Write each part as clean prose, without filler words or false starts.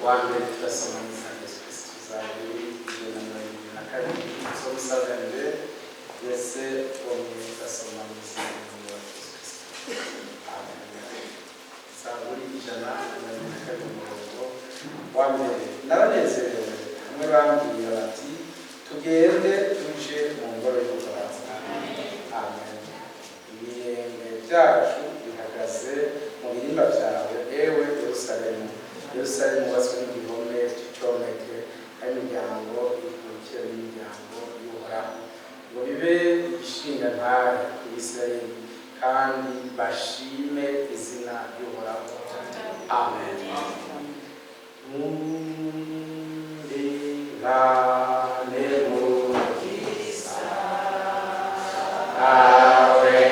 Wa mbere turasoma mu izina rya Yesu Kristo, Zaburi 122, Psaume 122, verset premier, turasoma mu izina ry'Umwami wacu Yesu Kristo. Amen. Zaburi 122, umurongo wa mbere: Naranezerewe hamwe bambwira bati: "Tugende tuje mu ngoro y'Uhoraho." Amen. Ibirenge byacu bihagaze mu birimba byawe, ewe Yerusalemu. Yerusalemu wubatswe n'igihome cy'icomeke, hari imiryango ivukira n'imiryango y'Uhoraho, ngo bibe igishingantahe ku Bisirayeli kandi bashime izina ry'Uhoraho. Amen. Mundingane mukiza awe.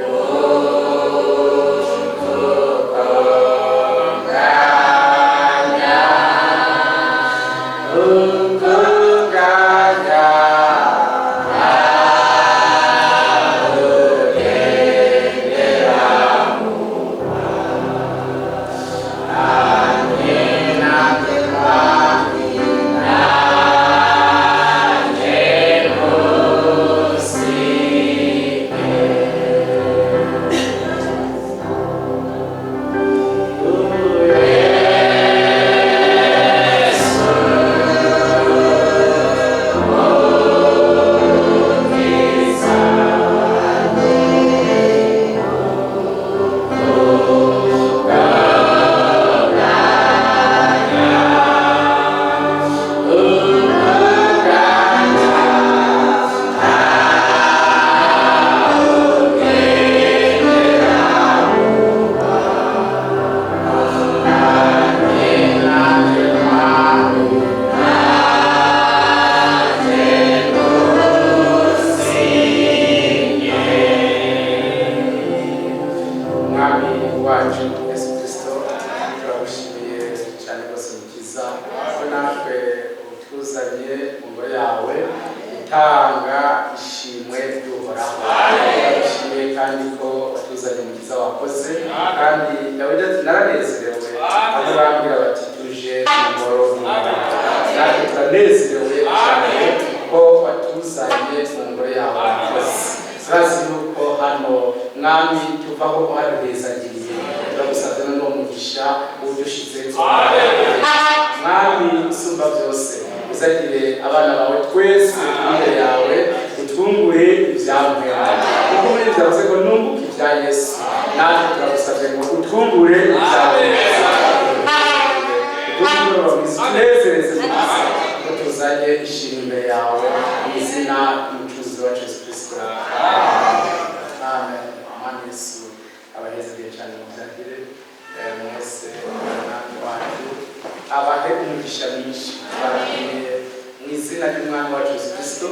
Ukunganya, ukunganya, Mwami wacu Yesu Kristo, turagushimiye cyane rwose, Mukiza, ko natwe utuzanye mu ngoro yawe gutanga ishimwe ry'Uhoraho. Turagushimiye kandi ko watuzanye, Mukiza, wakoze. Kandi Dawidi ati: "Naranezerewe aho bambwira bati: 'Tuje mu ngoro y'Uhoraho.'" Natwe turanezerewe cyane ko watuzanye mu ngoro yawe, wakoze. Turazi yuko hano, Mwami, tuvaho uhaduhezagiriye. Turagusabye n'uwo mugisha uwudushize. Mwami usumba byose, uzagire abana bawe twese imbere yawe, utwungure ibyamwe, kuko muri ibyo yavuze ngo: "Nunguke ibya Yesu." Natwe turagusabye ngo utwungure ibyamwe, tunezereze Mukiza, ko tuzanye ishimwe imbere yawe, mu izina ry'Umucunguzi wacu Yesu Kristo. Amen. Umwami Yesu abahezagire cyane mu byagire mwese. Umwami wacu abahe umugisha mwinshi. Tubashimiye mu izina ry'Umwami wacu Yesu Kristo.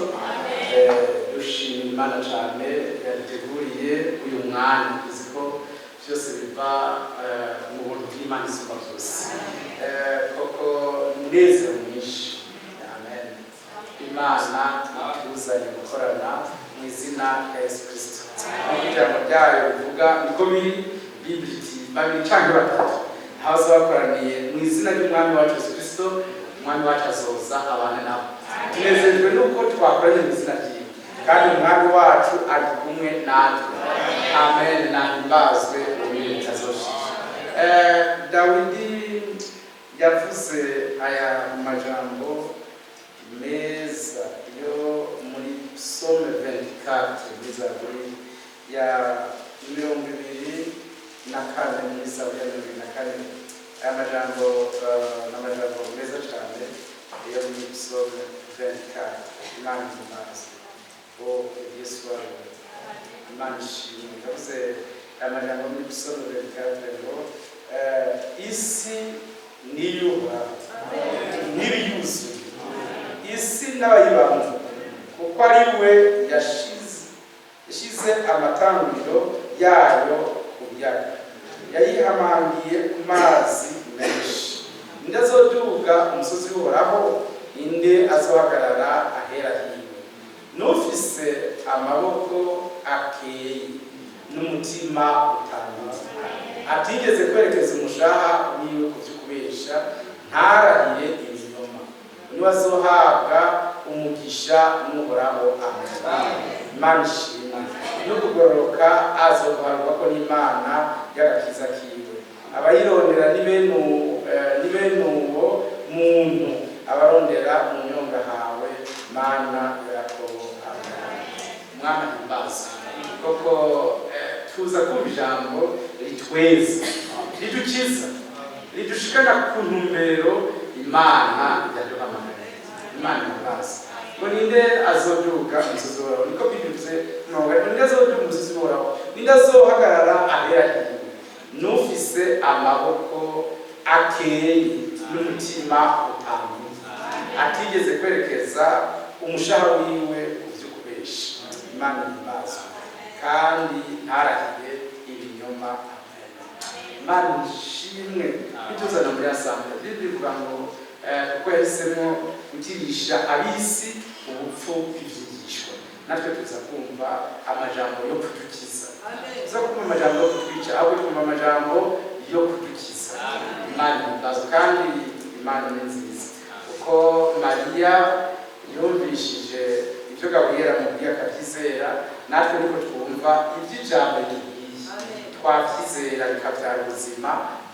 Dushima Imana cyane yaduteguriye uyu mwanya. Tuzi ko byose biva mu buntu bw'Imana isumba byose. Koko umunezero mwinshi. Amen. Imana ituzanye gukorana mu izina rya Yesu Kristo, nk'uko ijambo ryayo rivuga, niko biri. Bibiri iti: "Babiri cyangwa batatu aho bakoraniye mu izina ry'Umwami wacu Yesu Kristo, Umwami wacu azoza abane nabo." Tunezejwe nuko twakoranye mu izina ryiwe, kandi Umwami wacu ari kumwe natwe. Amen. Nahimbazwe mu bihe bitazoshira. Dawidi yavuze aya majambo meza yo muri Psaume 24, muri Zaburi ya 24, muri Zaburi ya 24. Aya majambo ni amajambo meza cyane yo muri Psaume 24. Imana ihimbazwe. Oh, Yesu wawe, Imana ishimwe. Yavuze aya majambo muri Psaume 24 ngo isi niyubaha n'ibiyuzuye, isi n'abayibamo, kuko ari we yashize amatangiriro yayo ku biyaga, yayihamangiye ku mazi menshi. Inde azoduga umusozi w'Uhoraho? Inde azohagarara ahera hiwe? N'ufise amaboko akeye. n'umutima utanduye, atigeze kwerekeza umushaha wiwe ku vy'ukubesha, ntarahiye ibinyoma, niwe azohabwa umugisha n'Uhoraho. Amen. Imana ishimwe. No kugororoka azoguharurwako n'Imana y'agakiza kiwe. Abayirondera ni bene uwo muntu, abarondera mu nyonga hawe, Mana ya Yakobo. Amen. Umwami ahimbazwe. Koko tuza kumva ijambo ritweza, ridukiza, ridushikana ku ntumbero Imana yaduhamagariye. Imana ihimbazwe. Ngo ninde azoduga umusozi Uhoraho? Niko bivuze. Ngo ninde azoduga umusozi Uhoraho? Ninde azohagarara ahera hiwe? N'ufise amaboko akeye n'umutima utanduye, atigeze kwerekeza umushaha wiwe ku vy'ukubesha. Imana ihimbazwe. Kandi ntarahiye ibinyoma. Amen. Imana ishimwe. Bituzana muri assemblée, Bible ivuga ngo kuko yahisemo gukirisha abisi ubupfu bw'ivyigishwa. Natwe tuza kumva amajambo yo kudukiza, tuza kumva amajambo yo kutwica, ahubwo twumva amajambo yo kudukiza. Imana ihimbazwe. Kandi Imana ni nziza, kuko Mariya yumvishije ibyo Gaburiyeli amubwiye akabyizera, natwe niko twumva iby'ijambo ritubwiye, twabyizera bikabyara ubuzima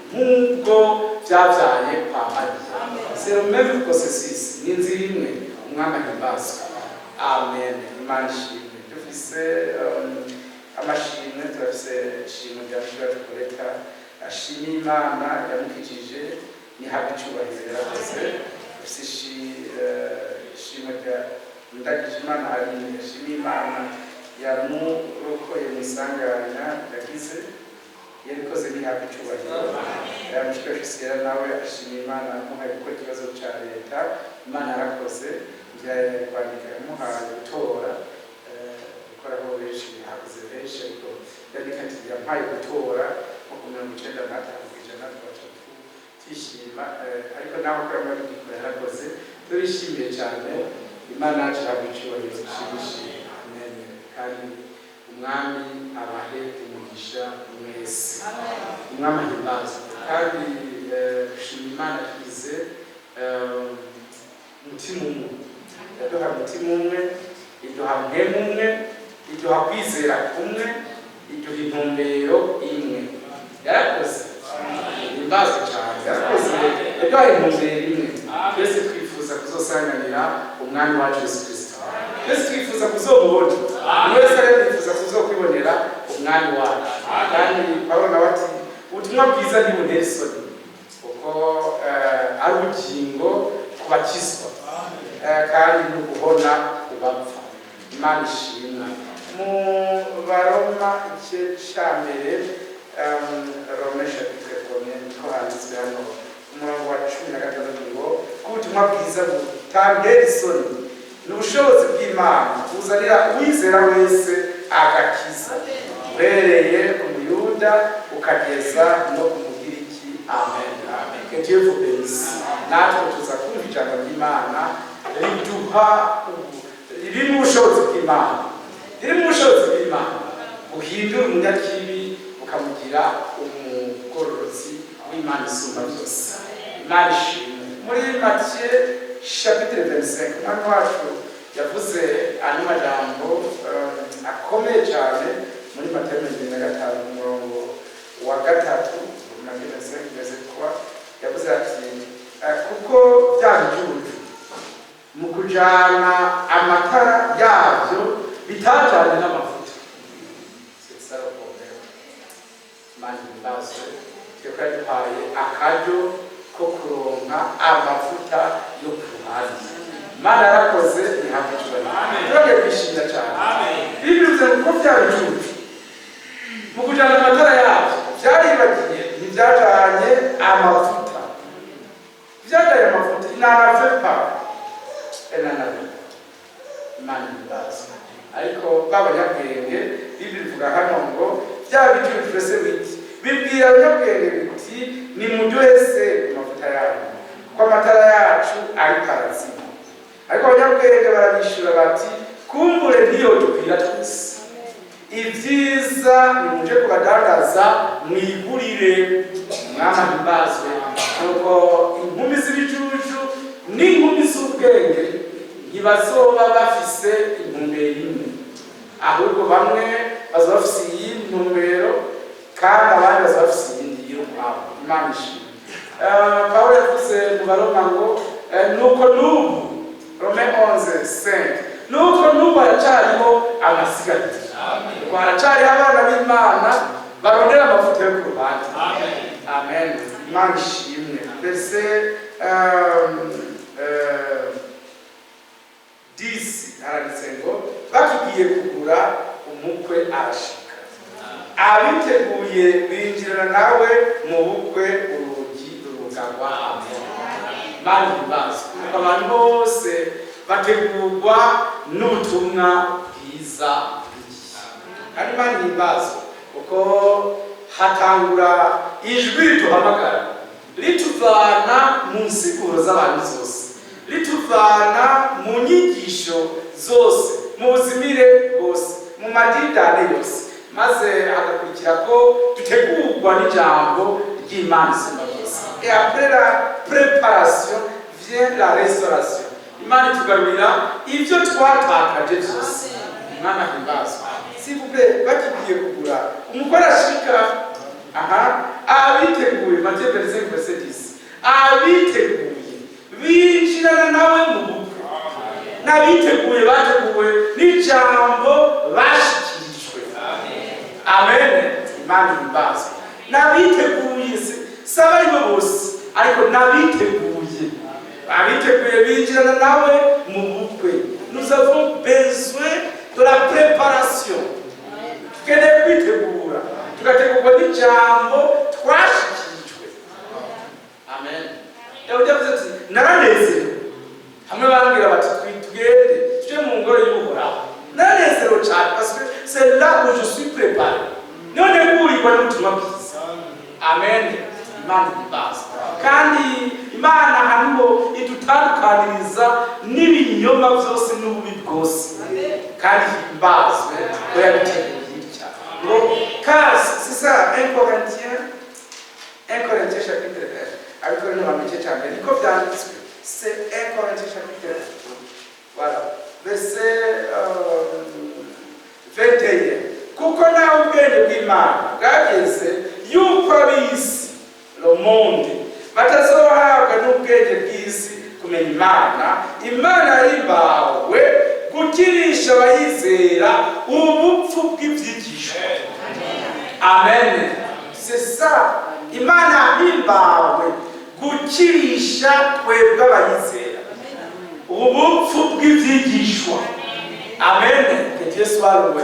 nk'ubwo byabyaye kwa Mariya. C'est le même processus, ni inzira imwe. Umwami ahimbazwe. Amen. Imana ishimwe. Dufise amashimwe, turafise ishimwe rya mushiki wacu Koleta, ashima Imana yamukijije, nihabwa icubahiro, yarakoze. Dufise ishimwe rya Ndagije Imana Aline, ashima Imana yamurokoye mu isanganya yagize, yabikoze, ntihabwa icubahiro. Mushiki wacu Siyera nawe ashima Imana yamuhaye gukora ikibazo ca leta. Imana yarakoze, ngira yari kwandika, yamuhaye gutora, gukoraho benshi hakoze benshi, ariko yandika ati yampaye gutora nko ku 95%. Twaca twishima, ariko nawe ko yamaze kugikora, yarakoze, turishimiye cyane. Imana yacu ihabwa icubahiro. Dushimishije. Amen. Kandi Umwami abahe umugisha mwese. Umwami ahimbazwe. Kandi dushima Imana twize umutima umwe, yaduha umutima umwe, iduha mpemu umwe, iduha kwizera kumwe, iduha intumbero imwe. Yarakoze, himbazwe cyane. Yarakoze, yaduhaye intumbero imwe. Twese twifuza kuzosanganira Umwami wacu Yesu Kristo, twese twifuza kuzomubona. Buri wese rero yifuza kuzokwibonera Umwami wacu. Kandi Pawulo nawe ati ubutumwa bwiza ntibuntere isoni, kuko ari ubugingo ku bakizwa, kandi ni uguhona ku bapfa. Imana ishimwe. Mu Baroma igice cya mbere, Romains chapitre premier, niko handitswe hano, umurongo wa 16 ngo ko ubutumwa bwiza butantera isoni, ni ubushobozi bw'Imana buzanira uwizera wese agakiza, uhereye ku Muyuda ukageza no ku Mugiriki. Amen. Que Dieu vous bénisse. Natwe tuza kumva ijambo ry'Imana riduha ririmo ubushobozi bw'Imana, ririmo ubushobozi bw'Imana buhindura umunyakibi bukamugira umugororotsi w'Imana isumba byose. Imana ishimwe. Muri Matthieu chapitre 25, Umwami wacu yavuze andi majambo akomeye cyane. Muri Matayo 25, umurongo wa 3, Matthieu 25 verset 3, yavuze ati kuko bya bijuju mu kujana amatara yabyo bitajanye n'amavuta. C'est ça le problème. Imana ihimbazwe. Twebwe yaduhaye akaryo ko kuronka amavuta yo ku ruhande. Imana yarakoze, ntihabwe icyubahiro. Turagiye kwishimira cyane. Bivuze ngo ko bya bijuju mu kujana amatara yabyo byaribagiye, ntibyajanye amavuta, byajanye amavuta inanave pa enanave. Imana ihimbazwe. Ariko b'abanyabwenge, Bibiri ivuga hano ngo bya bijuju byose biti bibwira abanyabwenge biti nimuduhese ku mavuta yanyu, kuko amatara yacu ariko arazima. Ariko abanyabwenge barabishyura bati kumbure ntiyo dukwira twese. Ibyiza nimuje kubadandaza mwigurire. Umwami ahimbazwe. Nuko inkumi z'ibijuju n'inkumi z'ubwenge ntibazoba bafise intumbero imwe, ahubwo bamwe bazoba bafise iyi ntumbero kandi abandi bazoba bafise iyindi y'ukwabo. Imana ishimwe. Pawulo yavuze mu Baroma ngo nuko n'ubu, Romains 11:5, nuko n'ubu haracyariho amasigarira, nuko haracyariho abana b'Imana barondera amavuta yo ku ruhande. Amen. Imana ishimwe. Verset 10 haranditse ngo: "Bakigiye kugura, umukwe arashika, abiteguye binjirana nawe mu bukwe, urugi rurugagwa." Amen. Imana ihimbazwe. Nuko abantu bose bategurwa n'ubutumwa bwiza bw'igihe. Kandi Imana ihimbazwe kuko hatangura ijwi rituhamagara, rituvana mu nsiguro z'abantu zose, rituvana mu nyigisho zose, mu buzimire bwose, mu madidane yose, maze hagakurikira ko dutegurwa n'ijambo ry'Imana isumba byose. Et après la préparation vient la restauration. Imana itugarurira ibyo twatakaje byose. Imana himbazwa. S'il vous plaît, bakigiye kugura, umukwe arashika. Aha abiteguye, Matthieu 25 verset 10, abiteguye binjirana nawe mu bukwe. N'abiteguye bateguwe n'ijambo bashikirijwe. Amen. Imana ihimbazwe. N'abiteguye, si abaribo bose, ariko n'abiteguye, abiteguye binjirana nawe mu bukwe. Nous avons besoin de la préparation. Dukeneye kwitegura, tugategurwa n'ijambo twashikirijwe. Amen. Dawidi yavuze ati: "Naranezerewe hamwe bambwira bati tugende tuje mu ngoro y'Uhoraho. Naranezerewe cyane parce que c'est là où je suis préparé." Niho ntegurirwa n'ubutumwa bwiza. Amen. Imana ihimbazwe. Kandi Imana hariho idutandukaniriza n'ibinyoma byose n'ububi bwose. Kandi himbazwe ko yabiteguye itya ngo car c'est ça, 1 Corinthiens, 1 Corinthiens chapitre 1, Abakorinto ba mbere cya mbere, niko byanditswe. C'est 1 Corinthiens chapitre 1, voilà, verset 21: "Kuko nawe ubwenge bw'Imana bwageze yuko ab'isi, le monde, batazohabwa n'ubwenge bw'isi kumenya Imana, Imana yahimbawe gukirisha abayizera ubupfu bw'ibyigishwa." Amen. C'est ça. Imana yahimbawe gukirisha twebwe abayizera ubupfu bw'ibyigishwa. Amen. Que Dieu soit loué.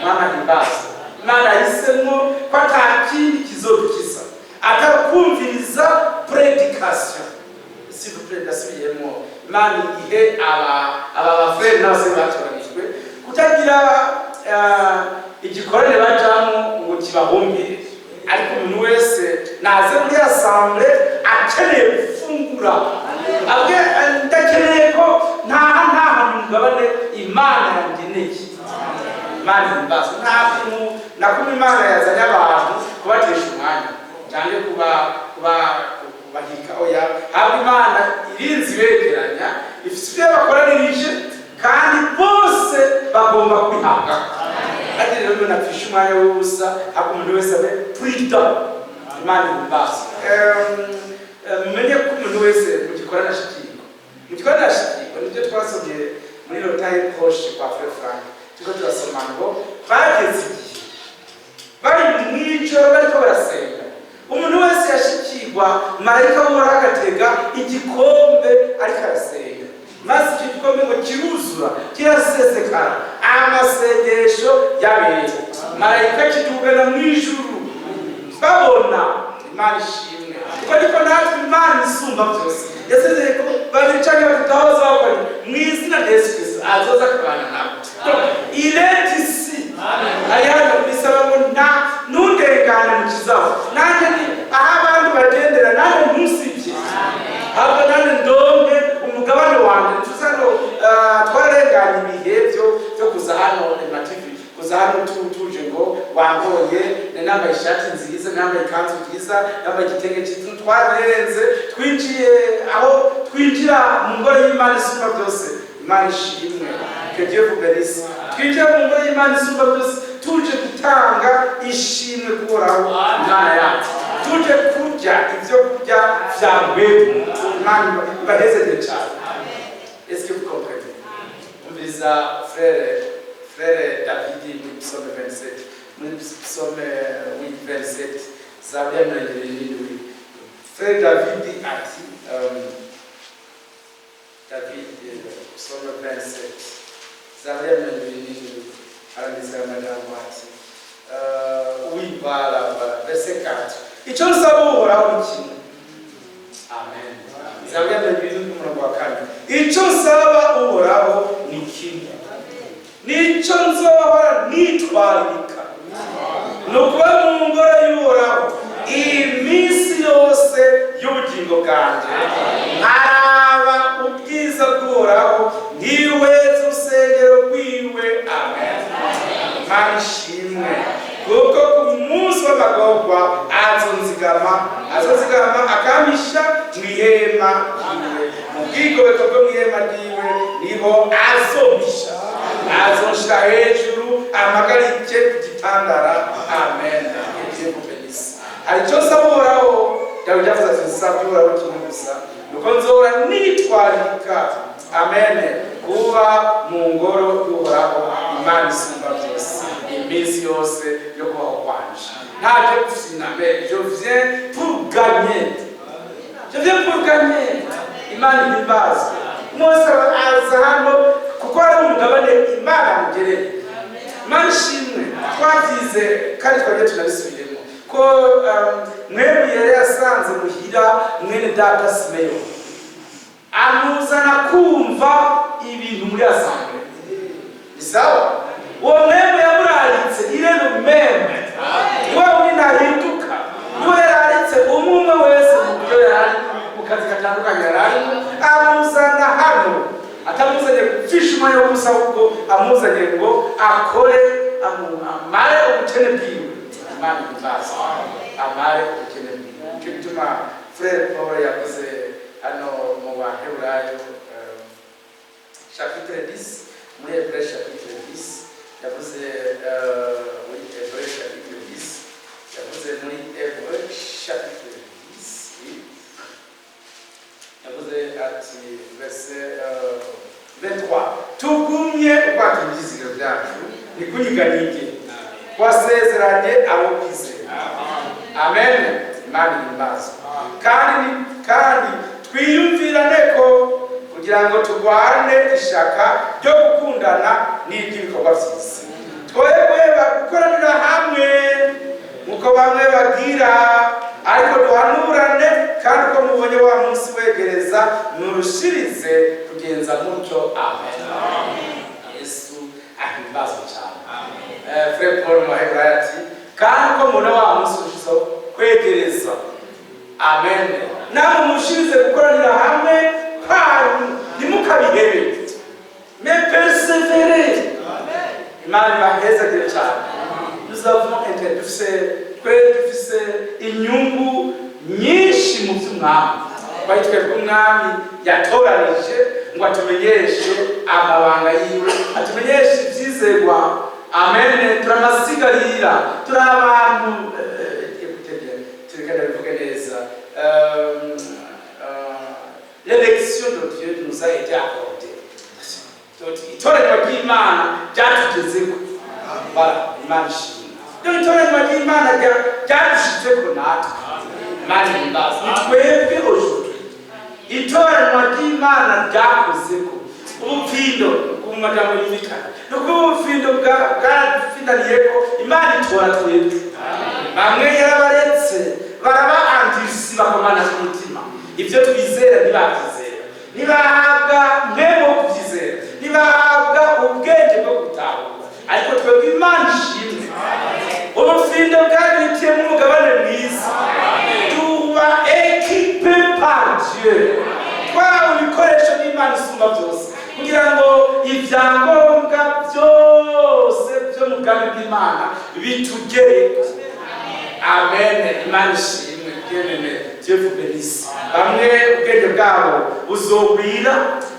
Imana himbazwe. Imana yahisemo ko ata kindi kizodukiza atari kumviriza prédication. S'il vous plaît, ndasubiyemo. Imana ihe aba ba frères n'abasore batoranijwe kutagira igikorane bajamo ngo kibahumbire, ariko umuntu wese naze muri assemblée akeneye gufungura, abwe ndakeneye ko ntaha ntahanye umugabane Imana yangeneye. Imana ihimbazwe. Nta kuntu na kumwe Imana yazanye abantu kubatesha umwanya cyangwa kuba kubahika. Oya, ahubwo Imana irinze ibegeranya, ifite ibyo bakoranirije, kandi bose bagomba kwihabwa. Ati rero umuntu apfisha umwanya w'ubusa, ahubwo umuntu wese abe prudent. Imana ihimbazwe. Mumenye ko umuntu wese mu gikorana ashikirwa, mu gikorana ashikirwa. Nibyo twasomye muri Le Temps est proche kwa Frère Frank. Turiko turasoma ngo bageze igihe bari mw'ijoro bariko barasenga, umuntu wese yashikirwa marayika w'Uhoraho agatega igikombe ariko arasenga, maze icyo gikombe ngo kiruzura kirasesekara. Amasengesho y'abera, marayika kidugana mu ijuru babona. Imana ishimwe. Kuko ariko natwe Imana isumba byose yasezeye ko babiri cyangwa batatu aho bazakora mu izina rya Yesu Kristo azoza akabana nabo. Donc, il est ici, ari hano. Bisaba ngo nta ntundengane mu kizaho, nanjye ni aho abandi bagendera, nanjye ntusibye, ahubwo nanjye ndonke umugabane wanjye. Tuza hano, twararenganye ibihe byo kuza hano, mativi kuza hano tuje. Wambonye nari nambaye ishati nziza, nambaye ikanzu nziza, nambaye igitenge cyiza. Twararenze, twinjiye aho twinjira mu ngoro y'Imana isumba byose. Imana ishimwe. Que Dieu vous bénisse. Twinjira mu ngoro y'Imana isumba byose tuje gutanga ishimwe kuhoraho Imana yacu, tuje kurya ibyo kurya vya mpwemu. Imana ibahezegere cyane. Est-ce que vous comprenez? Umviriza frère David muri Psaume 27, muri Psaume 8 27, Zaburi ya 77. Frère David ati, David, Psaume 27, Zaburi ya 77, aranditse aya majambo ati, oui, voilà, voilà, verset 4: "Icyo nsaba Uhoraho ni kimwe." Amen. Zaburi ya 77, umurongo wa 4: "Icyo nsaba Uhoraho ni kimwe, nicyo nzohora nitwararika, ni ukuba mu ngoro y'Uhoraho iminsi yose y'ubugingo bwanjye, nkaraba ubwiza bw'Uhoraho, nkihweza urusengero rwiwe." Amen. Imana ishimwe, kuko ku munsi w'amagorwa azonzigama, azonzigama akampisha mu ihema ryiwe, mu bwigobeko bwo mu ihema ryiwe niho azompisha, azonshira hejuru, amagarike ku gitandara. Amen. Dieu vous bénisse. Hari icyo nsaba Uhoraho. Dawidi yavuze ati: "Nsabye Uhoraho kimwe gusa, nuko nzohora nitwararika," amen, "kuba mu ngoro y'Uhoraho Imana isumba byose iminsi yose yo kubaho kwanje." Ntaje gufina, mais je viens pour gagner, je viens pour gagner. Imana ihimbazwe. Mose aza hano kuko ari umugabane Imana amugereye. Imana ishimwe. Twabyize kandi twagiye tunabisubiremo ko Mwebwe yari yasanze muhira mwene data Simeyoni, amuzana kumva ibintu muri assemblée. Ni sawa, uwo mwebwe yamuraritse ireno meme niwe wundi ntahinduka, niwe yararitse umwe umwe wese mu buryo yari mu kazi katandukanye yari arimo, amuzana hano, atamuzanye gupfisha umwanya w'ubusa, ahubwo amuzanye ngo akore, amare ubukene bwiwe. Imana ihimbaze. Amare ubukene bwiwe. Nicyo gituma frère Paul yavuze hano mu Baheburayo, chapitre 10, muri Hébreu chapitre 10, yavuze, muri Hébreu chapitre 10, yavuze muri Hébreu chapitre 10, oui, yavuze ati, verset 23: "Tugumye ukwata ibyizigiro byacu ntikunyiganyige, wasezeranye abo kwizera." Amen. Imana ihimbazwe. Kandi twiyumvirane ko kugira ngo turwane ishaka ryo gukundana n'iry'ibikorwa byiza, twoye guheba gukoranira hamwe nkuko bamwe bagira, ariko duhanurane, kandi uko mubonye wa munsi wegereza, murushirize kugenza mutyo. Amen. Yesu ahimbazwe cyane. Frère Paul mu Baheburayo ati: "Kandi uko mubona wa munsi urushizeho kwegereza," amen, "namwe mushirize gukoranira hamwe kwanyu, ntimukabihebe, mais persévérez." Imana ibahezagire cyane. Nous avons intérêt, dufise, twe dufise inyungu nyinshi mu by'umwami. Twari twebwe umwami yatoranije ngo atumenyeshe amabanga yiwe, atumenyeshe ibyizerwa. Amen. Turamasigarira, turi abantu, écoutez bien, tureka ndabivuge neza. L'élection de Dieu nous a été accordée. Donc, itoranywa ry'Imana ryatugezeko. Voilà, Imana ishimwe. Donc itoranywa ry'Imana ryadushitseko natwe. Imana ihimbaza. Ni twebwe aujourd'hui itoranywa ry'Imana ryakozeko. Ubupfindo mu majambo yumvikana ni ukuvuga ubupfindo bwaradufindaniyeko. Imana itora twebwe. Bamwe yarabaretse baraba endurcis, bakomana ku mutima, ibyo twizera ntibabyizera, ntibahabwa mpwemu wo kubyizera, ntibahabwa ubwenge bwo gutahura. Ariko twebwe, Imana ishimwe, ubufindo bwabitiyemo umugabane mwiza, tuba équipés par Dieu, twahawe ibikoresho n'Imana isumba byose kugira ngo ibyangombwa byose byo mu bwami bw'Imana bitugereko. Amen. Imana ishimwe. Bien-aimé, Dieu vous bénisse. Bamwe ubwenge bwabo buzogwira,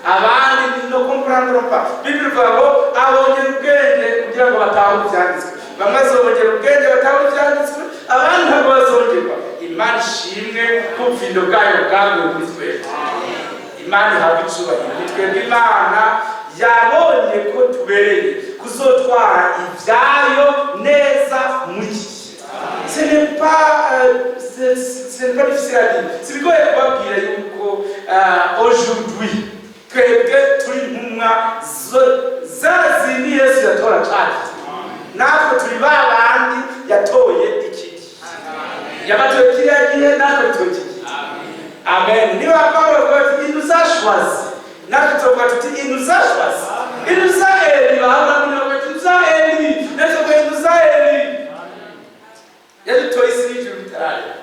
abandi ne comprendront pas. Bible ivuga ngo abongera ubwenge kugira ngo batahure ibyanditswe. Bamwe bazongera ubwenge batahure ibyanditswe, abandi ntabwo bazongerwa. Imana ishimwe ko ubufindo bwayo bwaguye kuri twebwe. Imana ihabwa icubahiro. Ni twebwe Imana yabonye ko tubereye kuzotwara ibyayo neza muri iki gihe. Ce n'est pas difficile à dire. Si bigoye kubabwira yuko aujourd'hui twebwe turi intumwa za zindi Yesu yatora cane. Natwe turi ba bandi yatoye iki gihe, yabatoye kiriya gihe, natwe dutoye iki gihe. Amen. Niba Paulo avuga ati "Il nous a choisi", natwe tuvuga tuti "Il nous a choisi". Il nous a élu, bahora bavuga ati "Il nous a élu", natwe tuvuga "Il nous a élu". Yadutoye isi n'ijuru bitararema.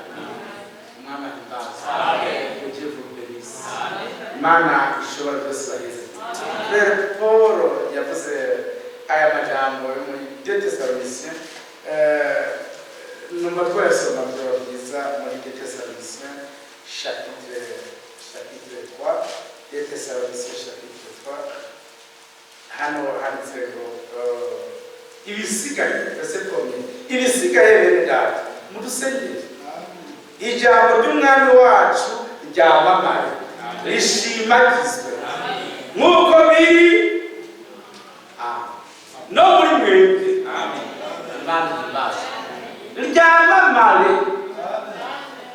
Umwami ahimbazwe. Que Dieu vous bénisse. Imana ishobora byose baheze. Frère Paul yavuze aya majambo yo muri 2 Thessaloniciens. Numva twayasoma, byaba byiza, muri 2 Thessaloniciens chapitre 3. 2 Thessaloniciens chapitre 3, hano handitse ngo ibisigaye, verset premier: "Ibisigaye, bene data, mudusengere, ijambo ry'Umwami wacu ryamamare, rishimagizwe nk'uko biri no muri mwebwe." Imana ihimbazwe. Ryamamare,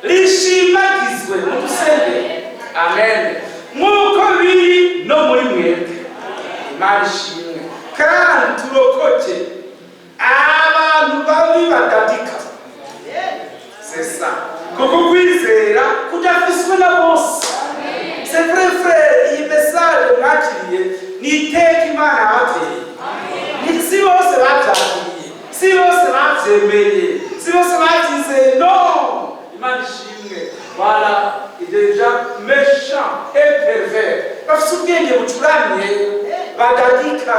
rishimagizwe, mudusengere, amen, nk'uko biri no muri mwebwe. Imana ishimwe. Kandi turokoke abantu babi badadika. C'est ça, kuko kwizera kudafiswe na bose. C'est vrai, frère, iyi message mwakiriye ni iteka Imana yabateye. Ni si bose babyakiriye, si bose babyemeye, si bose babyizeye. No, Imana ishimwe. Voilà, déjà méchant et pervers, bafite ubwenge bucuramye, badadika,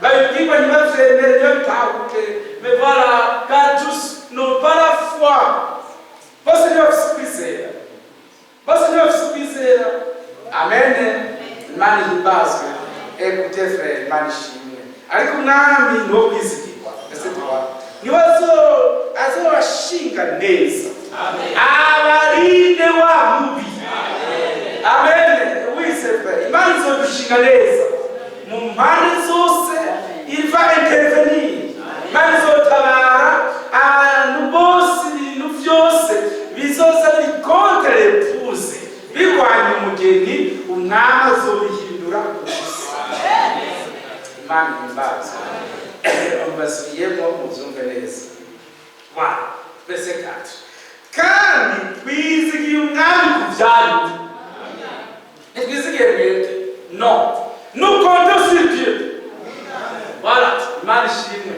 babibwirwa ntibavyemere, ntibabitahuke. Mais voilà, car tous n'ont pas la foi. Bose ntibafise ukwizera, bose ntibafise ukwizera. Amen. Imana ihimbazwe. Écoutez, frère, Imana ishimwe. Ariko Umwami ni wo kwizigirwa. Ese tuba niwe azobashinga neza, abarinde wa mubi. Amen. Oui, c'est vrai, Imana izodushinga neza mu mpande zose. Il va intervenir. Imana izotabara abantu bose, ibintu byose bizoza biri contre l'épouse, birwanya umugeni, Umwami azobihindura ubusa. Imana ihimbazwe. Mbasubiyemo mubyumve neza. Voilà, verset 4: "Kandi twizigiye Umwami ku byanyu." Ntitwizigiye mwebwe, non, nous comptons sur Dieu. Voilà, Imana ishimwe.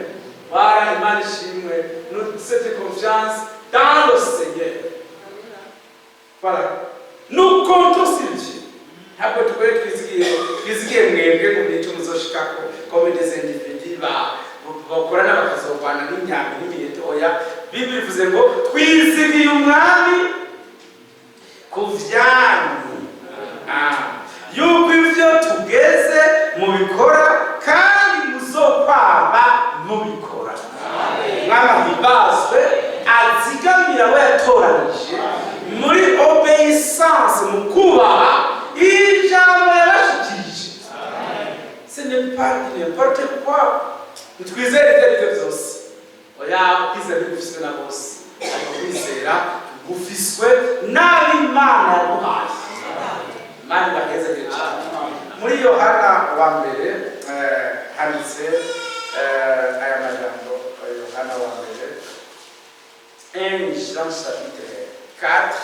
Voilà, Imana ishimwe. Nous cette confiance dans le Seigneur. Voilà, nous comptons sur Dieu. Ntabwo twe twizigiye mwebwe ngo nicyo muzoshikako comme des individus bakorana bakazovana n'imyambi n'imiheto. Oya, Bible ivuze ngo twizigiye Umwami ku vyanyu. Yuko ivyo tugeze mubikora kandi muzokwama mubikora. Umwami ahimbazwe, azigamira we yatoranije muri obéissance, mu kubaha ijambo yabashikirije. Ce n'est pas n'importe quoi. Ntitwizere ibyo ari byo byose. Oya, ukwizera ntigufiswe na bose, ariko kwizera gufiswe n'ab'Imana yaduhaye. Imana ibahezage cyane. Muri Yohana wa mbere handitse aya majambo. Yohana wa mbere, 1 Jean chapitre 4,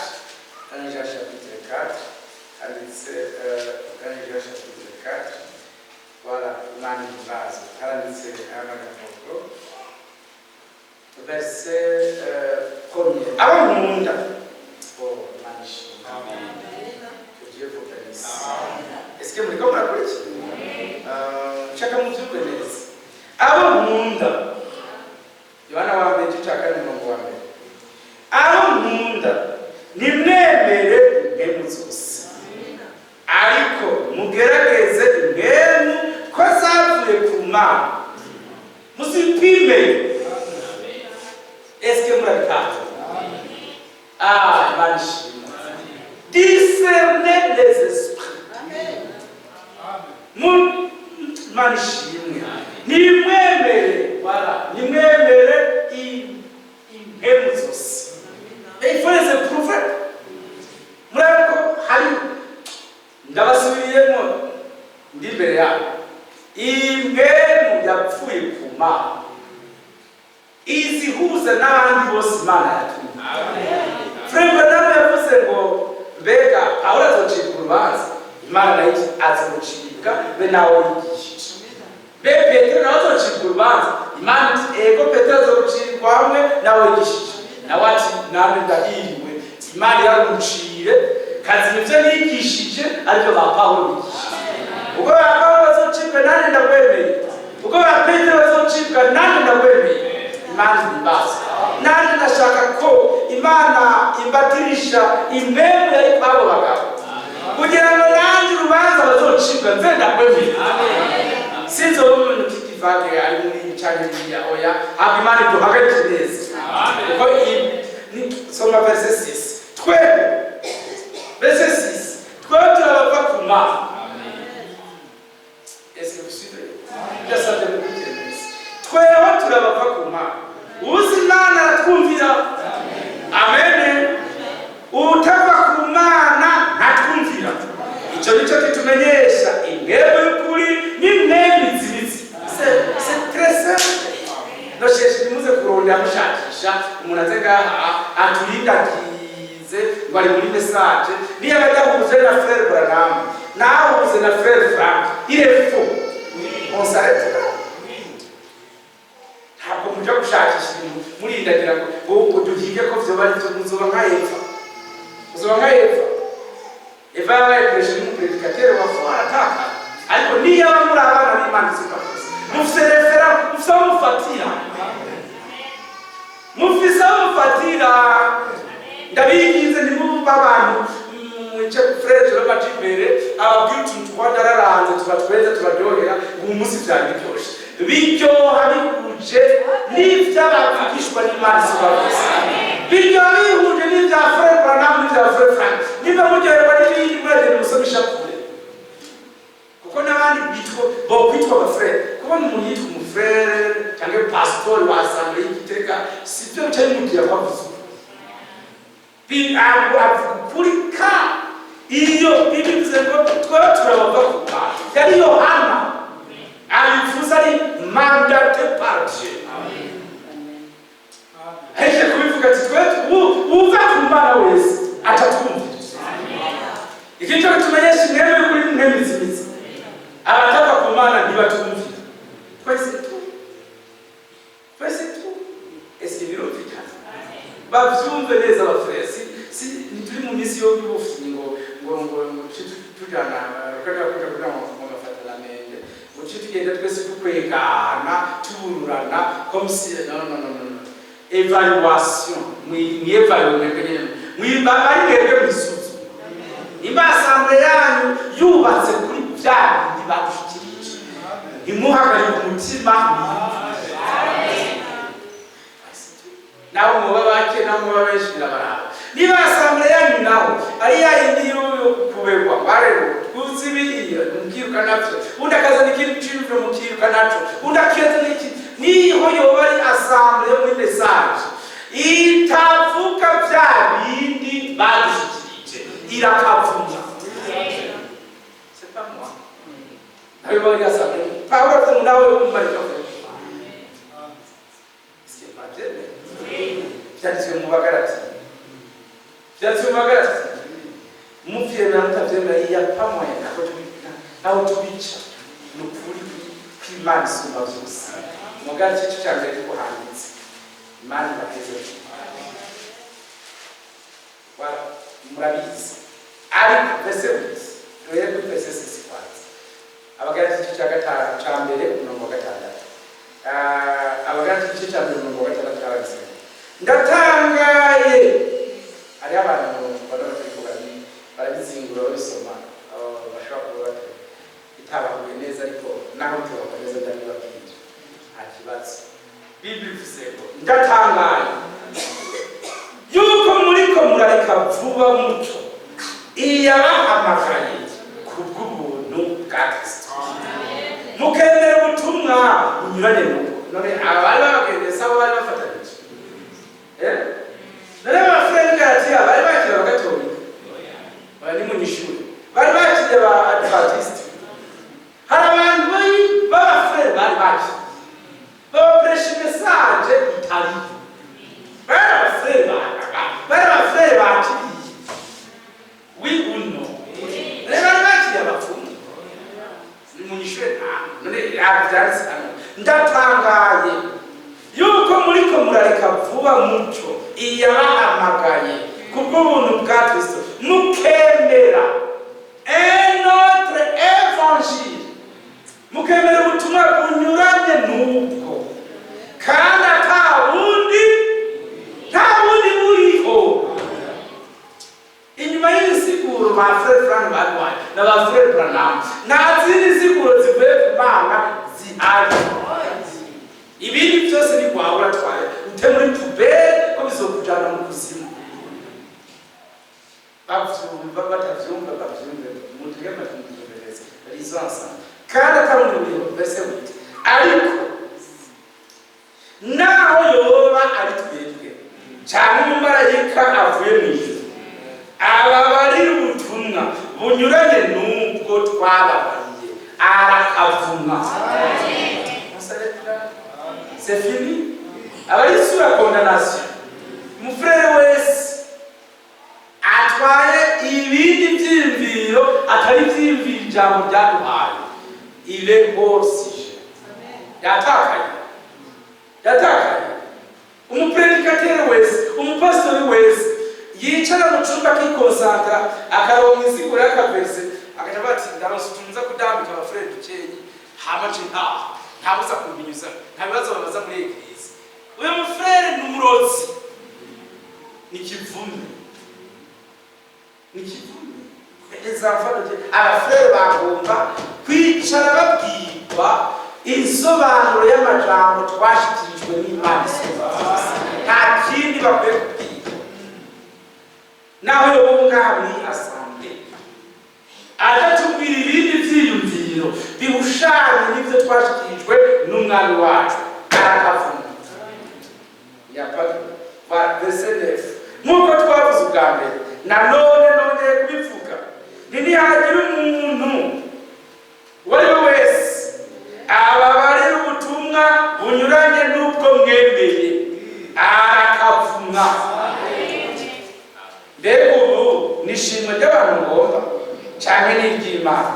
1 Jean chapitre 4, handitse 1 Jean chapitre 4. Voilà, Imana ihimbazwe. Haranditse aya magambo, verset premier: "Abo nkunda." Oh, Imana ishimwe. Que Dieu vous bénisse. Est-ce que muriko murakurikiye? Nshaka mubyumve neza. Abo nkunda. Igice cya 4 umurongo wa 1. Aho nkunda nimwemere impwemu zose, ariko mugerageze impwemu ko zavuye ku Mana, muzipime. Eske murabitanga? Ah, Imana ishimwe. Discernez les esprits. Imana ishimwe. Nimwemere, voilà, nimwemere impwemu zose. Et il faut les éprouver. Murabe ko hari, ndabasubiriyemo, ndi imbere yabo, impwemu yapfuye ku Mana izihuza n'abandi bose Imana yatumye. Frère Branham yavuze ngo mbega Pawulo azocibwa urubanza? Imana nayo iti azocibwa be nawe yigishije. Mbe Petero nawe azocibwa urubanza? Imana iti ego, Petero azocibwa hamwe nawe yigishije. Nawe ati namwe ndahiriwe, Imana irarucire kazi ivyo nigishije aribyo ba Pawulo bigishije. Ubwo ba Pawulo bazocibwa, nanjye ndakwemeye. Ubwo ba Petero bazocibwa, nanjye ndakwemeye. Imana ihimbaza. Nanjye ndashaka ko Imana imbatirisha impwemu yari kw'abo bagabo, kugira ngo nanjye urubanza bazocibwa nze ndakwemeye. Sinzi wowe umuntu kikivage ari muri ibi canke biriya. Oya, ahubwo Imana iduhagarike neza, kuko soma verset 6. Twe, verset 6, twe turabava ku Mana. Est-ce que vous suivez? Ndasabye mukurikire neza. Tweho turabava ku Mana. Uzi Imana aratwumvira. Amen. Utava ku Mana ntatwumvira. Icyo nicyo kitumenyesha impwemu y'ukuri n'impwemu izimizi. C'est très simple. Nosheshe nimuze kurondera mushakisha umuntu aze ngaha aturindagize ngo ari muri message. Niyo adahuje na Frère Branham, nahuze na Frère Frank, il est faux, on s'arrête là. Ntabwo muja gushakisha ibintu murindagira ngo duhige ko vyoba ari vyo. Muzoba nka Eva, muzoba nka Eva. Eva yabaye prêché n'umuprédicateur wa foi, arataka. Ariko niyo aba muri abana b'Imana isumba byose, mufise référence, mufise aho mufatira, mufise aho mufatira. Ndabinginze, ntimuba abantu mwice. Frère Jerome aca imbere ababwira utuntu twadararanze, tubatweza, tubaryohera. Ubu munsi vyari biryoshe, biryoha bihuje n'ivy'abavugishwa n'Imana isumba byose, biryoha bihuje n'ivya Frère Branham n'ivya Frère Frank. Niba muryoherwa n'ibindi, muragenda musome ishapure, kuko n'abandi bitwa bokwitwa abafrère. Kubona umuntu yitwa umufrère cyangwa pasitori wa assemblée y'Igitega, si byo bica bimubwira ko avuze ukuri. Avuga ukuri ka iyo bibivuze ngo twaba turabava ku Mana. Yari Yohana abivuze, ari mandaté par Dieu. Ahejeje kubivuga ati twe uva ku Mana wese atatwumvira. Iki cyo tumenyesha impwemu y'ukuri n'impwemu izimizi. Abatava ku Mana ntibatumvira. Twese tu, twese tu. Ese birumvikana? Bavyumve neza abafrère. Si ntituri mu minsi yo y'ubufinyi ngo tuce tujana rukajya kuja kugira ngo gafatana mende, ngo tuce tugenda twese dukwegana, tubururana comme si, non, non, non, non. Évaluation, mwiévalue mwebwe nyene, mwiba ari mwebwe mwisuzu. Nimba assemblée yanyu yubatse kuri bya bindi badushikirije, ntimuhagarike umutima. Naho muba bake, naho muba benshi, birabaraba. Niba assemblée yanyu naho ari ya yindi yo kuberwa barero tuzi biriya, mukiruka navyo, undi akazana ikindi ciyumviro, mukiruka naco, undi akazana iki, niho yoba ari assemblée yo muri message itavuga bya bindi badushikirije, irakavuma. C'est pas moi. Nawe bari assemblée Pawulo avuze ngo nawe wumva icyo avuga. Est-ce que murabyemera? Byanditswe mu Bagarati, byanditswe mu Bagarati. Muvyemera mutavyemera, iya pamoye ntabwo tubika aho tubica. Ni ukuri kw'Imana isumba byose. Mu Bagarati igice cya mbere ariko handitse. Imana ibaheze. Voilà, murabizi. Ariko verset 8, duhere kuri verset 6 kwanza. Abagarati igice cya 5 cya mbere umurongo wa 6. Abagarati igice cya mbere umurongo wa 6 cyaranditse. Ndatangaye, hariho abantu mbona batariko barabizingura babisoma, bashobora kuba bitabahuye neza, ariko naho bitabahuye neza ndabibabwira, nta kibazo. Bible ivuze ngo ndatangaye yuko muriko murareka vuba muco iyabahamagaye kubw'ubuntu bwa Kristo, mukemera ubutumwa bunyuranye n'ubwo. None aba bari babagendeye, sabo bari bafatanije? None abafurere Galatiya bari bakira abagatolika? Bari ni munyishure, bari bakiriye aba Adventiste. Hari abantu b'abafurere bari bakiriye, babapresha message itariyo. Bari abafurere, bari abafurere bakiriye, oui ou non? None bari bakiriye abapfumu? Ni munyishure. None byanditse hano, ndatangaye yuko muriko murareka vuba muco iyabahamagaye kubw'ubuntu bwa Kristo, mukemera un autre évangile, mukemera ubutumwa bunyuranye n'ubwo, kandi ata bundi, nta bundi buriho. Inyuma y'insiguro ba Frère Frank barwaye na ba Frère Branham, nta zindi nsiguro zivuye ku Mana zihari. Ibindi byose ni kwawe, uratwaye ute muri poubelle, ko bizokujana mu kuzimu. Bavyumva batavyumva, bavyumve, mutege amatwi muvyumve neza. Lisons ensemble. Kandi atabundi buriho. Verset 8: ariko naho yoba ari twebwe canke umumarayika avuye mu ijuru, aba bari ubutumwa bunyuranye n'ubwo twababariye, arakavumwa. On s'arrête là, c'est fini. Abari sous la condamnation. Umufurere wese atwaye ibindi vyiyumviro atari ivyiyumviro ijambo ryaduhaye, il est hors sujet, yatakaye, yatakaye. Umuprédicateur wese, umupasitori wese yicara mu cumba akikonsantara, akaronka insiguro y'akaverset, agaca avuga ati ndaronse utuntu nza kudambika abafurere dukenyi, hama nce ntaha, ntabuza kumbinyuza, nta bibazo babaza muri église, uyu mufurere ni umurozi, ni kivume, ni kivume. Les enfants de Dieu, abafurere bagomba kwicara babwirwa insobanuro y'amajambo twashikirijwe n'Imana isumba byose. Nta kindi bakwiye kubwirwa. Naho yoba ngaha muri assemblée aja tubwira ibindi vyiyumviro bihushanye n'ivyo twashikirijwe n'umwami wacu, arakavuma. Verset 9: nk'uko twavuze ubwa mbere, nanone nongeye kubivuga, ntihagira umuntu uwo ari we wese ababarira ubutumwa bunyuranye n'ubwo mwemeye, arakavumwa. Mbega ubu ni ishimwe ry'abantu ngomba, canke ni iry'Imana?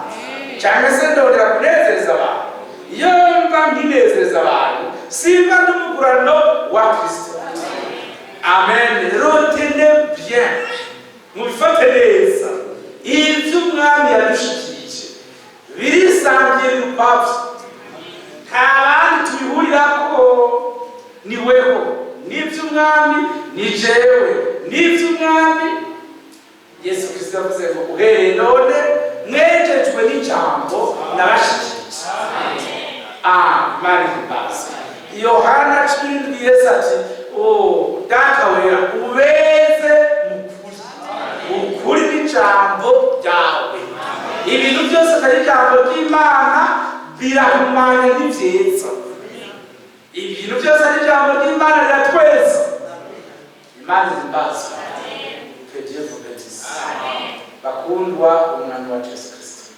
Canke se ndondera kunezeza abantu? Iyo mba nkinezeza abantu, simba n'umugurano wa Kristo. Amen. Retenez bien, mubifate neza. Ivyo umwami yadushikirije birisangiye ukwavyo, nta bandi tubihurirako, ni weho n'ivy'umwami, ni jewe n'ivy'umwami. Yesu Kristo yavuze ngo uhereye none mwejejwe n'ijambo nabashikirije. Ah, Imana ihimbaze. Yohana 17, Yesu ati oh, Data wera, ubeze mu kuri, ukuri n'ijambo ryawe. Ibintu byose atari ijambo ry'Imana birahumanya, ntibyeza. Ibintu byose ari ijambo ry'Imana riratweza. Imana ihimbazwe. Que Dieu vous bénisse, bakundwa umwami wacu Yesu Kristo.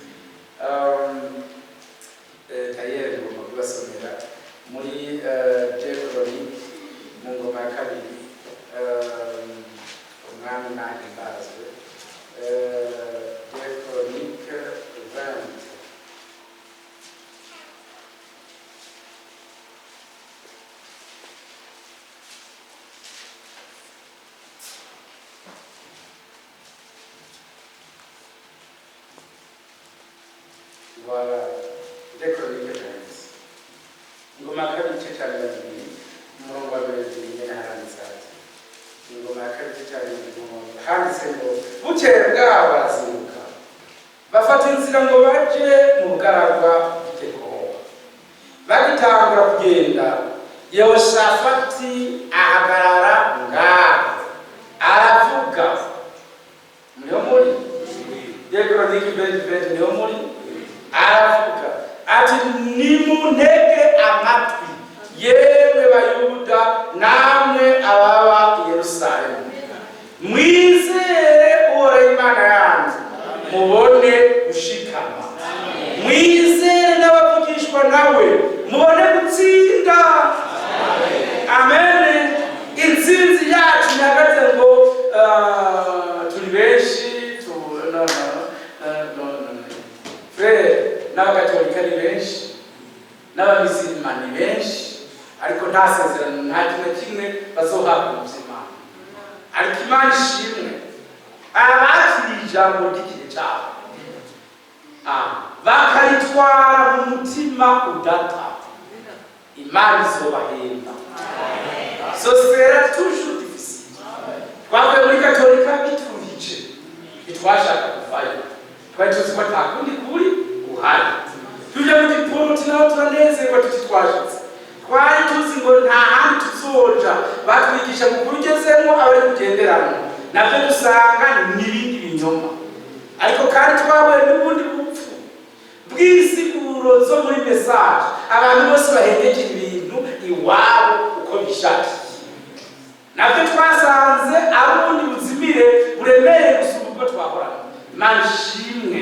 Tayeri ngomba kubasomera muri Deux Chroniques, mu ngoma ya kabiri. Umwami nahimbazwe. Deux Chroniques 20. Voilà, Deux Chroniques 20. Ingoma ya kabiri, igice cya 20, umurongo wa 20 nyene, haranditse hati Handitse ngo bukeye bwabo barazinduka, bafata inzira ngo baje mu bugaragwa bw'i Tekowa. Bagitangura kugenda, Yehoshafati ahagarara ngaho aravuga. Niho muri Chroniques 20, niho muri. Aravuga ati: "Nimuntege amatwi, yemwe Bayuda namwe ababa i Yerusalemu, mwizere Uhoraho Imana yanyu, mubone gushikama, mwizere n'abavugishwa nawe, mubone gutsinda." Amen. Intsinzi yacu ihagaze ngo turi benshi tu, no, no, no, no, no. Frère, n'Abakatolika ni benshi, n'Abamisilima ni benshi, ariko nta sezerano, nta kintu na kimwe bazohabwa mu by'Imana. Ariko Imana ishimwe, abakiriye ijambo ry'igihe cyabo, bakaritwara mu mutima udata, Imana izobahemba. Ce sera toujours difficile. Twavuye muri Katolika bituvije, ntitwashaka kuvayo, twari tuzi ko ata kundi kuri guhari. Tujya mu giporoti naho turanezerwa, tuti twashitse. Twari tuzi ngo nta handi tuzoja, batwigisha mu kuri ugezemo abari kugenderamo, nabyo dusanga n'ibindi binyoma. Ariko kandi twahuye n'ubundi bupfu bw'isiguro zo muri message, abantu bose bahengekera ibintu iwabo uko bishakiye. Nabyo twasanze ari ubundi buzimire buremereye gusumba ubwo twahorana. Imana ishimwe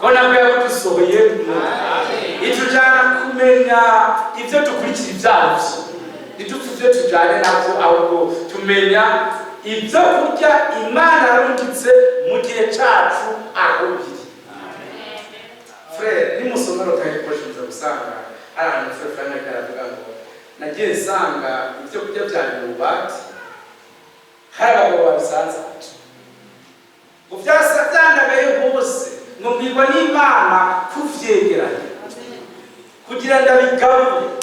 ko nabwo yabudusohoyemo, itujyana kumenya ibyo dukurikira ibyabyo, ntidupfe ibyo tujyane nabyo, ahubwo tumenya ibyo kurya Imana yarungitse mu gihe cyacu aho biri. Frère, nimusomero kandi muza gusanga hari ahantu Frère Frank ariko aravuga ngo nagiye nsanga ibyo kurya byari mu bubati, hari abagabo babisanze ngo byasa byandagaye hose, ngo mbwirwa n'Imana kuvyegeranya kugira ndabigabure.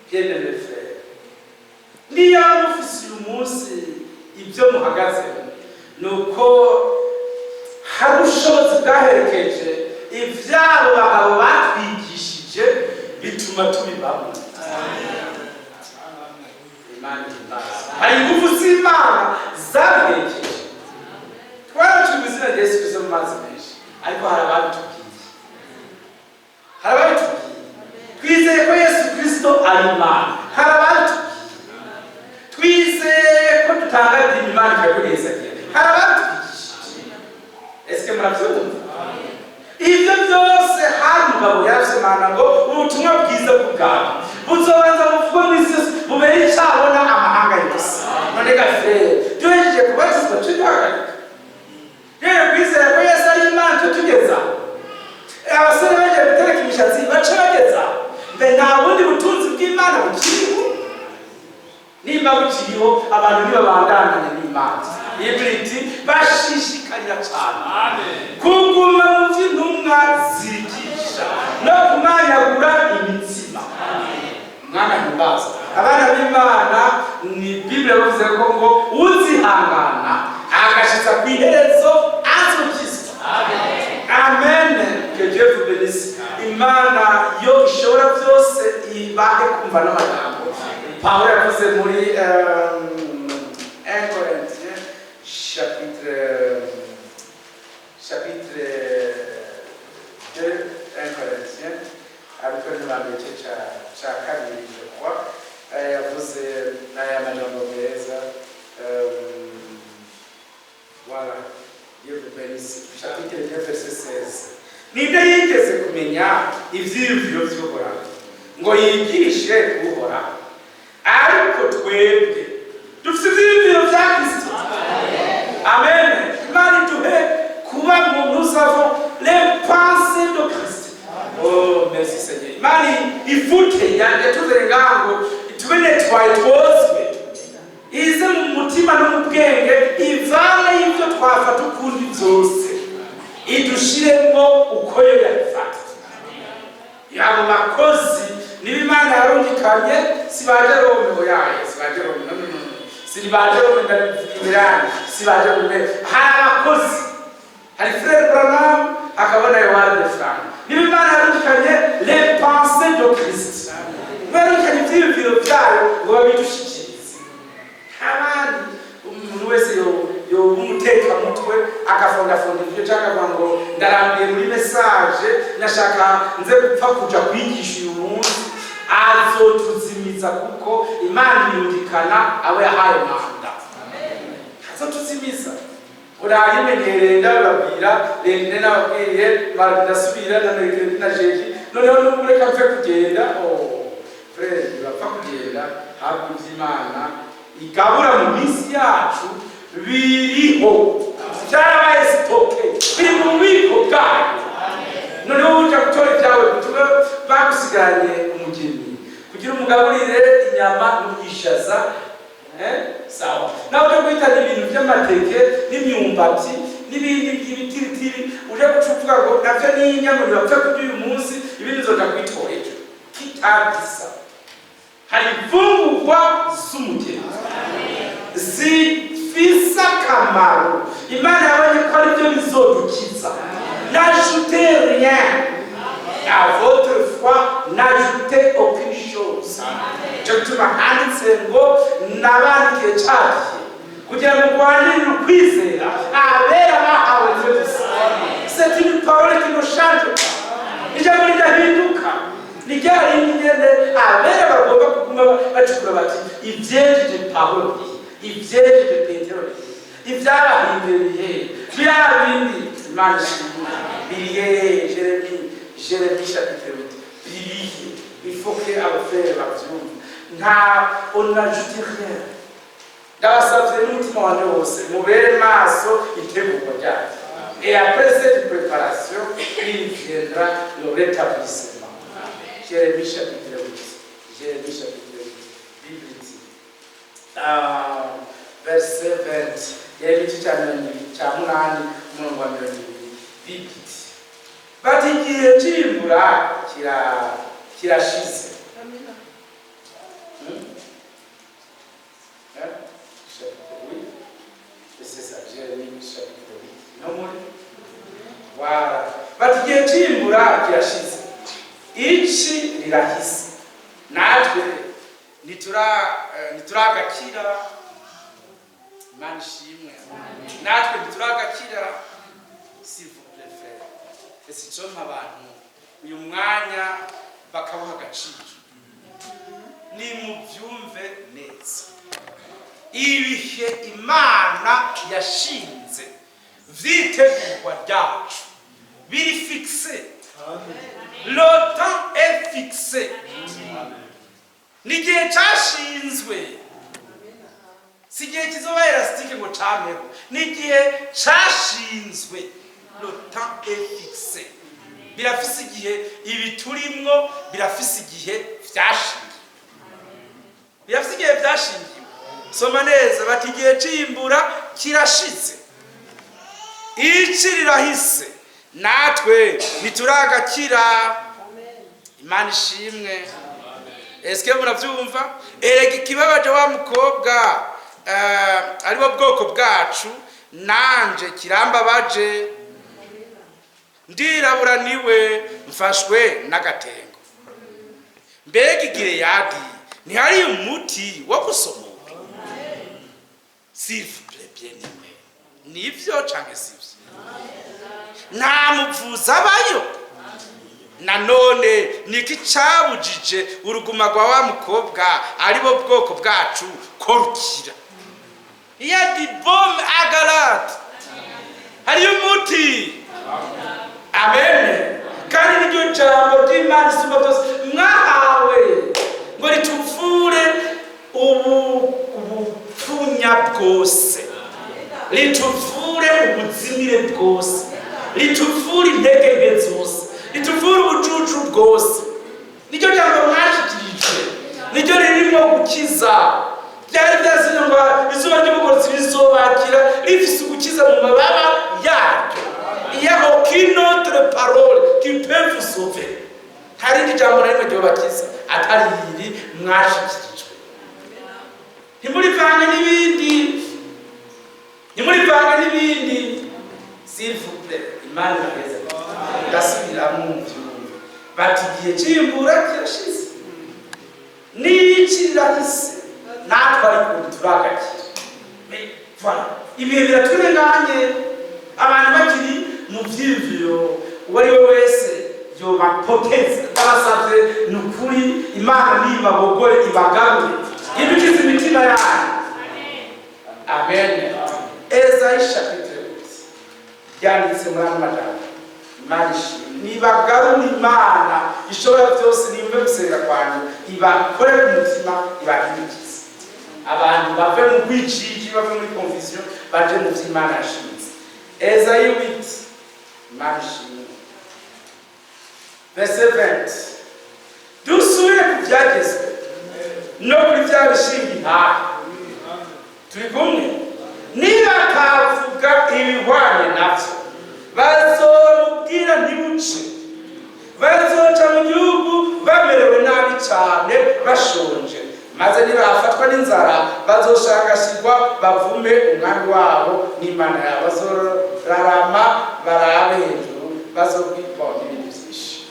Bien-aimé frère, niyo mufise uyu munsi ibyo muhagazemo, ni uko hari ubushobozi bwaherekeje ivyabo bagabo batwigishije, bituma tubibamo. Imana ihimbaza. Hari ingufu z'Imana zabiherekeje. Twaraciye mu izina rya Yesu Kristo mu mazi menshi, ariko hari ababitubwiye, hari ababitubwiye. Twizeye ko Yesu Kristo ari Imana, hari ababitubwiye. Twizeye ko dutanga dîme, Imana ikaduhezagira, hari ababitwigishije. Ese murabyumva? Ibyo byose, hari umugabo yaravyemana ngo ubutumwa bwiza bw'ubwami buzobanza buvugwe mu isi yose, bubere icabona amahanga yose. None ga frère, duhejeje kubatizwa tujye duhagarika rero kwizera ko Yesu ari Imana? Cyo tugeza abasore bagiye gutereka imishatsi, bace bageza mbe nta bundi butunzi bw'Imana bukiriho? Nimba bukiriho, abantu ntibabandananye n'Imana. Ibiriti bashishikarira cyane kuguma mu by'intumwa zigisha no kumanyagura imitsima. Mwana himbaza, abana b'Imana, ni Biblia yavuze ko ngo uzihangana agashitsa ku iherezo azokizwa. Amen. Que Dieu vous bénisse. Imana yo ishobora byose ibahe kumva n'amagambo Pawulo yavuze muri 1 Corinthiens chapitre 2, 1 Corinthiens, Abakorinto ba mbere, igice ca kabiri, je crois. Yavuze n'aya majambo meza. Voilà, Dieu vous bénisse. Chapitre 2, verset 16: "Ninde yigeze kumenya ivyiyumviro vy'Uhoraho ngo yigishe Uhoraho? Ariko twebwe dufite ivyiyumviro vya Kristo." Amen. Imana iduhe kuba mu, nous avons les pensées de Christ. Oh, merci Seigneur. Imana ifute yatuzere ngango, tube netwaye, twozwe, ize mu mutima no mu bwenge, ivane y'ibyo twafata ukundi byose, idushiremo uko yo yabifata. Abo bakozi niba Imana yarungikanye, si ba Jerome, oyaye, si ba Jerome, no, no, no. Sinibaje ndabivirani, sibaje kumbe hari abakozi, hari Frère Branham, hakaba na Yohana de Frank. Niba Imana yarungikanye les pensées de Christ, barungikanye ivyiyumviro vyayo ngo babidushikirize abandi. Umuntu wese yoba umutekamutwe agafondafonda ivyo, canke akavuga ngo ndarambiye muri message, nashaka nze gupfa kuja kwigisha uyu munsi, azotuzimiza, kuko Imana irungikana abo yahaye mandat. Azotuzimiza. Urayimenyereye, ndababwira rende, nababwiye mardi, ndasubira na mercredi na jeudi. Noneho n'ubu reka mpfe kugenda. Oh frère, bapfa kugenda. Habwa ivy'Imana igabura mu minsi yacu biriho, byarabaye stocké, biri mu bubiko bwayo. Noneho uja gutora ibyawe kutuba bagusigaranye umugeni kugira umugaburire inyama n'ubwishaza. Sawa, nawe uje guhitana ibintu by'amateke n'imyumbati n'ibindi by'ibitiritiri, uje guca uvuga ngo navyo ni inyama, ntibapfe kurya uyu munsi, ibindi nzoja kwitora ejo. Kitagisa hari imfungurwa z'umugeni zifise akamaro. Imana yabonye ko aribyo bizodukiza. N'ajoutez rien à votre foi, n'ajoutez aucune chose. Cyo gituma handitse ngo nabandikiye ca gihe kugira ngo rwanirire ukwizera abera bahawe niwe gusa. C'est une parole qui ne change pas. Ijambo ridahinduka ni rya rindi nyene. Abera bagomba kuguma bacukura bati ivyejeje Pawulo birihe, ivyejeje Petero birihe, ibyabahinduye birihe, biriya bindi Imana ishimwe birihe? Jérémie, Jérémie chapitre 8, birihe? Il faut que abafrères bavyumve. Nta, on n'ajoute rien. Ndabasavye n'umutima wanje wose, mubere maso itegurwa ryayo. Et après cette préparation, il viendra le rétablissement. Jérémie chapitre 8, Jérémie chapitre 8, Bible dit, verset 20, Yeremiya igice cya 28, umurongo wa 20. Bible iti bati igihe c'imbura kirashize. Hein? Chapitre 8. Et c'est ça, Jérémie chapitre 8. No muri? Voilà. Bati igihe c'imbura kirashize, ici rirahise, natwe ntituragakira. Imana ishimwe, natwe ntituragakira. S'il vous plaît, frère, ese icompa abantu uyu mwanya bakawuha agaciro, nimubyumve neza. Ibihe Imana yashinze vyitegurwa ryacu biri fixé. Le temps est fixé. Ni igihe cashinzwe, si igihe kizoba élastique ngo cameho, ni igihe cashinzwe. Le temps est fixé. Birafise igihe. Ibi turimwo birafise igihe vyashingiwe, birafise igihe vyashingiwe. Soma neza, bati igihe c'imbura kirashize, ici rirahise, natwe ntituragakira. Imana ishimwe. Eske muravyumva? Erega ikibabaje wa mukobwa, aribo bwoko bwacu, nanje kirambabaje. Ndirabura niwe mfashwe n'agatengo. Mbega i Gileyadi ntihari umuti wo gusomora? S'il vous plaît, bien aimé, nivyo canke sivyo? Nta muvuzi abayo. Nanone niki cabujije uruguma rwa wa mukobwa, aribo bwoko bwacu, ko rukira? Il y a du baume à Galaad. Hariyo umuti. Amen. Kandi niryo jambo ry'Imana isumba byose mwahawe ngo rituvure ubupfunya bwose, rituvure ubuzimire bwose, rituvure intege nke zose, rituvure ubucucu bwose. Niryo jambo mwashikirijwe, niryo ririmo gukiza. Byari byasinye ngo izuba ry'ubugorozi rizobakira rifise ugukiza mu mababa yaryo. Il n'y a aucune autre parole qui peut vous sauver. Nta rindi jambo na rimwe ryobakiza atari iri mwashikirijwe. Ntimurivange n'ibindi, ntimurivange n'ibindi, s'il vous plaît. Imana iraheze. Ndasubiramo mu byumve, bati igihe cy'imbura kirashize n'iki rirahise, natwe ariko turagakira. Mais voilà, ibihe biraturenganye, abantu bakiri mu vyiyumviro. Uwo ari we wese yobapoteza, ndabasavye, ni ukuri, Imana nibabogore, ibagarure, idukize imitima yanyu. Amen. Esayi chapitre 8 byanditse muri ano majambo. Imana ishimwe, nibagarure. Imana ishobora byose nimve gusenga kwanjye, ibakore ku mutima, ibahindukize. Abantu bave mu bwijiji, bave muri confusion, baje mu vy'Imana yashinze. Esayi 8, Imana ishimwe, verset 20. Dusubire ku byagezwe no kuri bya bishinga intahe. Turi kumwe? Niba atavuga ibihwanye navyo, bazomubwira ntibuce. Bazoca mu gihugu bamerewe nabi cyane, bashonje, maze nibafatwa n'inzara bazoshangashirwa, bavume umwami wabo n'Imana yabo. Bazorarama barabe hejuru, bazobwirwa n'ibintu byinshi.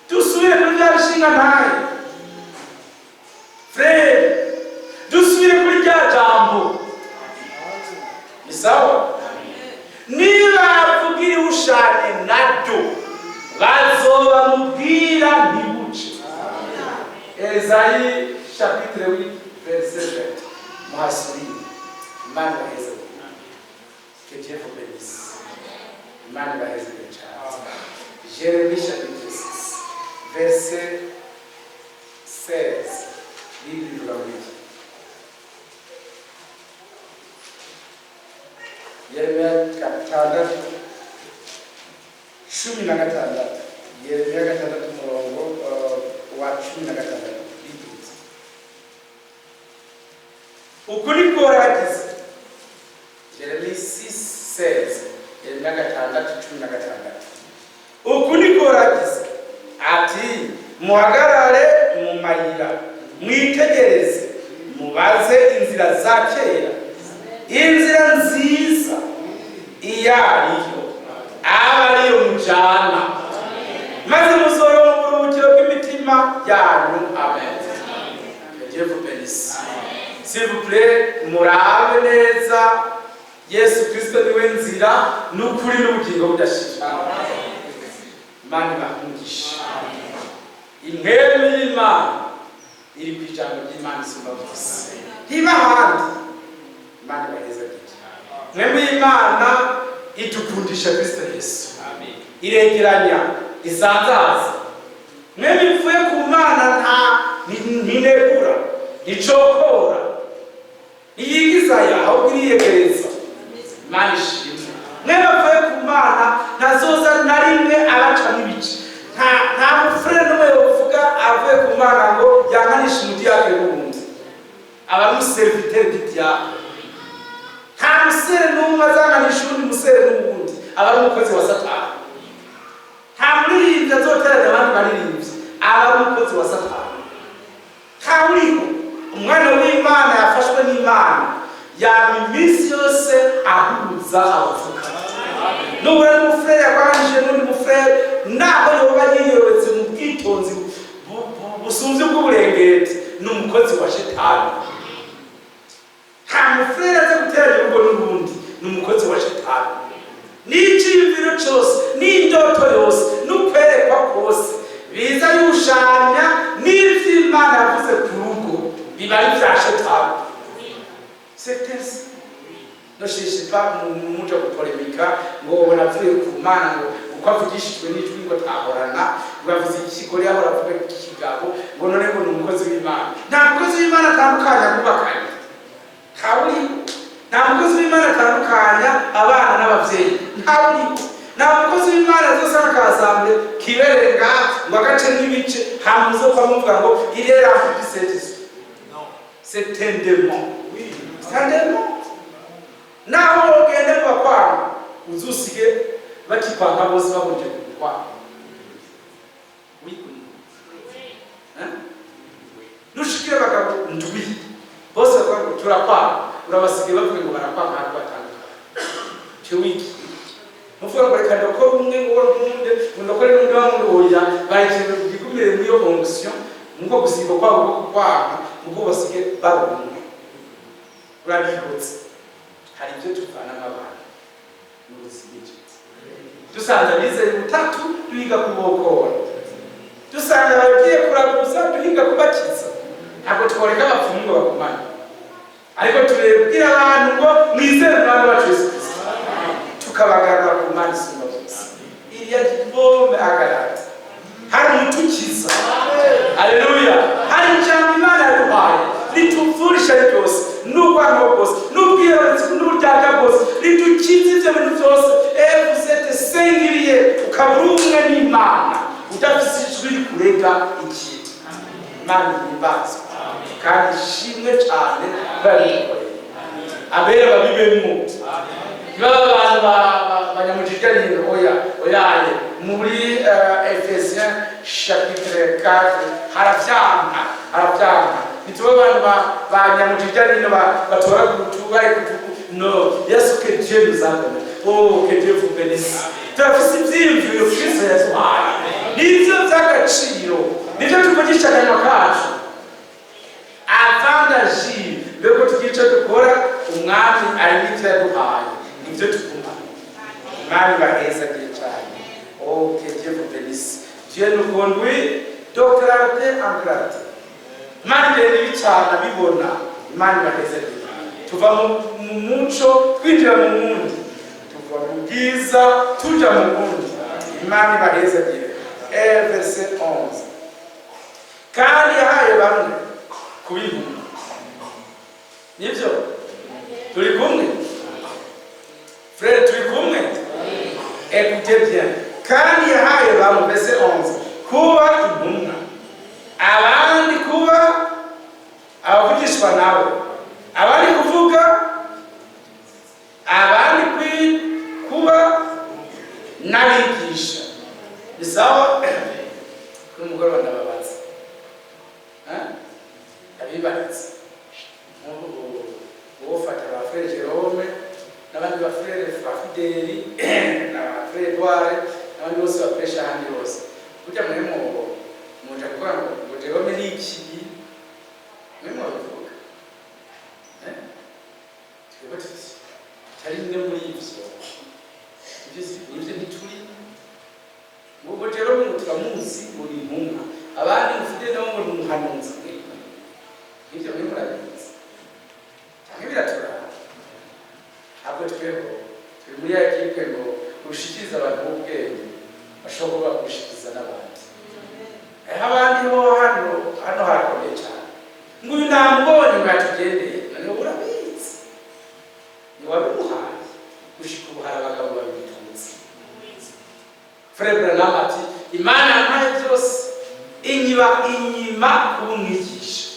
Dusubire kuri bya bishinga ntahe, frère, dusubire kuri rya jambo. Ni sawa? Niba avuga irihushanye naryo, bazobamubwira ntibuce. Esayi chapitre 8 verset 20, muhasubire. Imana ibaheze. Que Dieu vous bénisse. Imana ibaheze cyane. Jérémie chapitre 6 verset 16, Bible ivuga ngo iki? Yeremiya 6:16. Yeremiya 6, umurongo wa 16. Bivuze uku niko waragize. Jeremi 6:16, Yeremiya 6:16. Uku niko waragize ati: "Muhagarare mu mayira, mwitegereze, mubaze inzira za kera, inzira nziza iyo ariyo, aba ariyo mujana, maze muzoronka uburuhukiro bw'imitima yanyu." Amen. Que Dieu vous bénisse. S'il vous plaît, murabe neza. Yesu Kristo niwe nzira n'ukuri n'ubugingo budashira. Imana ibaha. Impwemu y'Imana iri ku ijambo ry'Imana isumba byose, ntiba ahandi. Imana ibahezagire. Impwemu y'Imana idukundisha Kristo Yesu, iregeranya, isanzaza. Mwemwe ivuye ku Mana nta ntinegura, nticokora, ntiyigizaya, ahubwo iriyegereza. Imana ishimwe. Mwemwe avuye ku Mana ntazoza na rimwe abacamo ibice. Nta mufurere n'umwe yovuga avuye ku Mana ngo yankanishe umudiyakire n'ubundi, aba ari umuserviteur du diable. Nta musore n'umwe azanganisha uwundi musore n'uwundi, aba ari umukozi wa Satani. Nta muririmbyi azoteranya abandi baririmbyi, aba ari umukozi wa Satani. Ntawuriho. Umwana w'Imana yafashwe n'Imana yama iminsi yose ahuza abavuka. Nubura n'umufurere yakwanganije n'undi mufurere, naho yoba yiyobetse mu bwitonzi busumvye ubw'uburengeti, ni umukozi wa Shetani. Nta mufurere aza guteranya urugo n'urundi, ni umukozi wa Shetani. N'iciyumviro cose, n'indoto yose, n'ukwerekwa kose biza yushanya n'ivy'Imana yavuze ku rugo, biba ari vya Shetani. C'est ainsi. Ne cherchez pas muja gupolemika ngo navuye ku Mana, ngo uko avugishijwe n'ijwi, ngo twahorana, ngo yavuze ikigore, yahora avuga ikigabo, ngo none ngo ni umukozi w'Imana. Nta mukozi w'Imana atandukanya abubakanye, ntawuriho. Nta mukozi w'Imana atandukanya abana n'abavyeyi, ntawuriho. Nta mukozi w'Imana azosanga akasambure kiberenga ngo agace n'ibice, hama muzopfa muvuga ngo il est rempli du Saint-Esprit. C'est un démon, c'est un démon. Naho wogenda mu bakwanga, uzusige bakikwanga bose bahurije ku kwanga. Oui ou non? Hein? Nushikire abagabo ndwi, bose bavuga ngo Turakwanga. Urabasigaye bavuga ngo barakwanga, ntabwo batandukanye. Cyo wiki muvuga ngo reka ndokore umwe, ngo nkunde, ngo ndokore n'undi wa wundi. Oya, bakintu bigumire muri iyo onction, muko gusiga kwabo ko kwanga, muko basige bari umwe. Urabihutse, hari ibyo tuvana nk'abantu n'ubuzima. Dusanze abizeye ubutatu, duhiga kubokora. Dusanga abagiye kuraguza, duhiga kubakiza. Ntabwo tworeka abapfumu ngo bagumane, ariko turebwira abantu ngo mwizere Umwami wacu Yesu Kristo, tukabagarura ku Mana isumba byose. Iriya bombe agarata, hari umutukiza. Haleluya! Hari ijambo Imana yaduhaye rituvurisha ryose, n'urwango rwose, n'ubwiherezi, n'uburyarya bwose, ridukiza ibyo bintu byose. Vous êtes singulier, ukaba uri umwe n'Imana, udafise ijwi rikurega ikintu. Imana ihimbazwe kandi ishimwe cyane kubera bidukoreye. Abera babibemwo, ntibaba abantu banyamujijya. Oya, oyaye. Muri Ephésiens chapitre 4 haravyanka, haravyanka. Ntituba abantu banyamujijya nino, batora ku bari kutugu. No Yesu, que Dieu nous a donné. Oh, que Dieu vous bénisse. Turafise ivyiyumviro Kristo yaduhaye, nivyo vy'agaciro, nivyo tuvugisha akanwa kacu avant d'agir. Mbere ko tugira icyo dukora, Umwami ari n'icyo yaduhaye, nibyo tuguma. Imana ibahezagire cyane. Oh, que Dieu vous bénisse. Dieu nous conduit de clarté en clarté. Imana igenda ibicana bibona. Imana ibahezagire. Tuva mu muco twinjira mu wundi, tuva mu bwiza tuja mu bundi. Imana ibahezagire. Verset 11: kandi yahaye bamwe kuba intumwa. Nibyo, turi kumwe, frère, turi kumwe. Écoutez bien: kandi yahaye bamwe, verset 11, kuba intumwa, abandi kuba abavugishwa nabo, abandi kuvuga, abandi kuba n'abigisha. Ni sawa. Kuri mugoroba ndababaza. Eh? Abibaritse nk'ubu, wofata ba frère Jerome n'abandi ba frère, ba Fideli na ba frère Edouard n'abandi bose bakoresha ahandi hose, burya mwe muja kuvuga ngo Jerome ni iki? Mwe mubivuga. Eh? Twebwe tuti tari bimwe muri ivyo. Ivyo nivyo ntituri ngo Jerome ngo turamuzi ngo ni intumwa, abandi ngo Fideli nabo ngo ni umuhanuzi. Ibyo mwe murabizi cyangwa biraturaba? Ntabwo tweho turi muri ya kipe ngo ushikirize abantu b'ubwenge, bashobora kuba bakushikiriza n'abandi. Hariho abandi bo hano harakomeye cyane, ngo uyu namubonye ngo yatugendeye. None urabizi, ntiwabimuhaye. Gushika ubu hari abagabo babiri tuzi. Frère Branham ati: "Imana yampaye byose, inyiba inyima kuba umwigisha,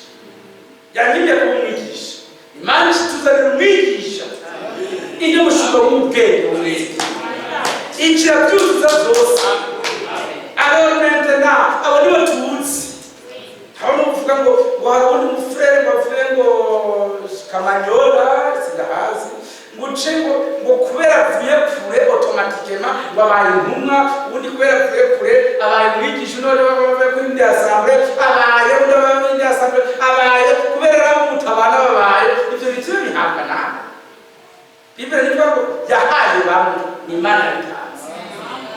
yanyimye kuba umwigisha." Imana ishituzanira umwigisha, iyo mushumba w'ubwenge umwigisha ikira byuzuza byose. Alors maintenant, abo nibo tuzi. Aho nuvuga ngo hari uwundi mufrère ngo avuye ngo Kamanyola, sindahazi, ngo uce ngo kubera avuye kure, automatiquement ngo abaye intumwa, ubundi kubera avuye kure abaye umwigisha, none bavuye kuri indi assemblée abaye, undi abaye muri indi assemblée abaye, kubera ari umutabana babaye. Ivyo biti bihabwa nawe. Bible nivuga ngo yahaye bamwe, ni Imana yabitanze.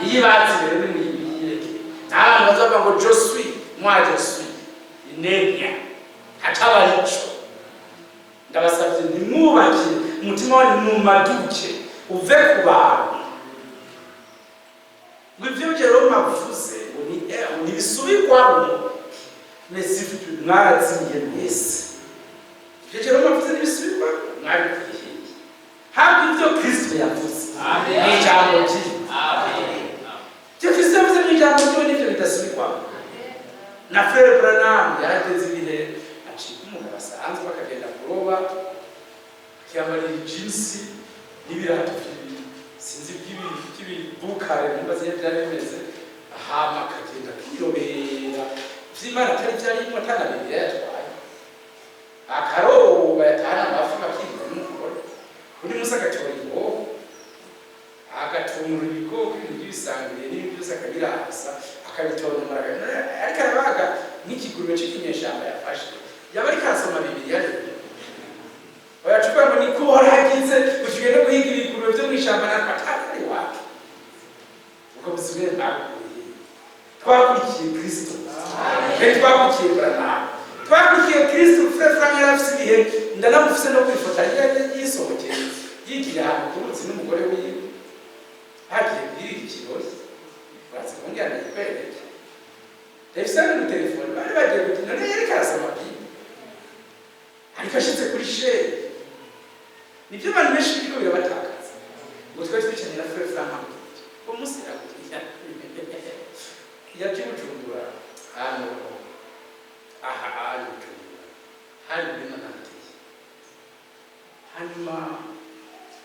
Iyo ibatse rero nimuyibiyireke. Nta bantu bazavuga ngo je suis, moi je suis inemya hataba ico. Ndabasabye, ntimwubake umutima wanyu numaduke uve ku bantu ngo ibyo Jerome avuze ngo ni ntibisubirwamo. Mais mwarazimiye mwese. Ibyo Jerome avuze ntibisubirwamo, mwabikwihiye. Habwa ibyo Kristo yavuze ni ijambo ryiwe. Ibyo Kristo yavuze mu ijambo ryiwe nibyo bidasubirwamo. Na frère Branham yarageze ibihe acika umugabo asanzwe, akagenda kuroba, akiyambarira ijinsi n'ibirato sinzi by'ibibukare, nimba ziye byari bimeze, hama akagenda akirobera vy'Imana atari vyarimo, atana Bibiliya yatwaye, akaroba. Yatahana amafi bakirinda n'umugore. Undi munsi agatora ibikoko, agatumura ibikoko, ibintu by'ibisangiriye n'ibindi byose akabirasa, akabitontomora, ariko arabaga nk'ikigurube c'ikinyeshamba yafashe. Yaba ariko arasoma Bibiliya rero? Oyacupa ngo niko waragize utugende guhiga ibigurube vyo mw'ishamba, natwe atari iwacu. Ubwo buzima bwakuriye, twakurikiye Kristo, ntitwakurikiye Branham, twakurikiye Kristo. Frère Frank yari afise ibihe, ndanamufise no kwifota yisohokeye, yigira ahantu ku ruzi n'umugore wiwe, hagiye guhiga ikirori. Uraza kumbwira ndayikwereke, ndabifise no mu telefone. Bari bagiye kugira none yariko arasoma Bible, ariko ashitse kuri chaire. Nibyo abantu benshi biriko birabatakaza. Ngo twari twicaranye na Frère Frank, ambwira uwo munsi yaje Bujumbura hano, aha ari Bujumbura, hari muri manateye. Hanyuma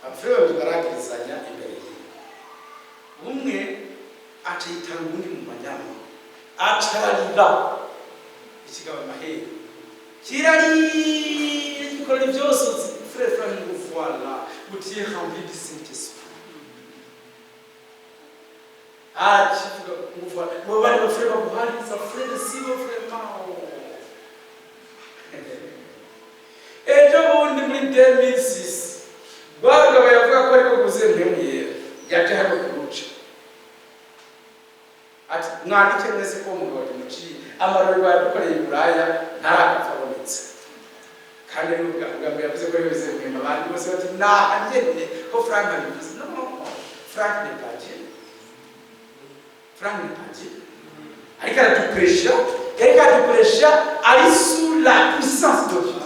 abafurere babiri baragirizanya imbere yiwe, umwe aca yitanga uwundi mu manyama, acararira ikigaba amahera kirarira, gikorera byose. Frère Frank ngo: "Voilà, ngo tu es rempli du Saint-Esprit." Arakivuga ngo: "Voilà." Ngo bari bafurere baguhariza frère, sibo vraiment. Ejo bundi muri 2006, rwarugabo yavuga ko ariko guzuye Mpwemu Yera, yaje hano kuruca ati: "Mwandike mwese ko umugabo tumuciye amarorerwa yadukoreye i Buraya ntarapfa abonetse." Kandi ari ubwa mbere yavuze ko ari wese Mpwemu. Abandi bose bati: "Naha nyene ko Frank abivuze." No, Frank n'est pas Dieu, Frank n'est pas Dieu. Ariko aradukoresha, ariko aradukoresha ari sous la puissance de Dieu,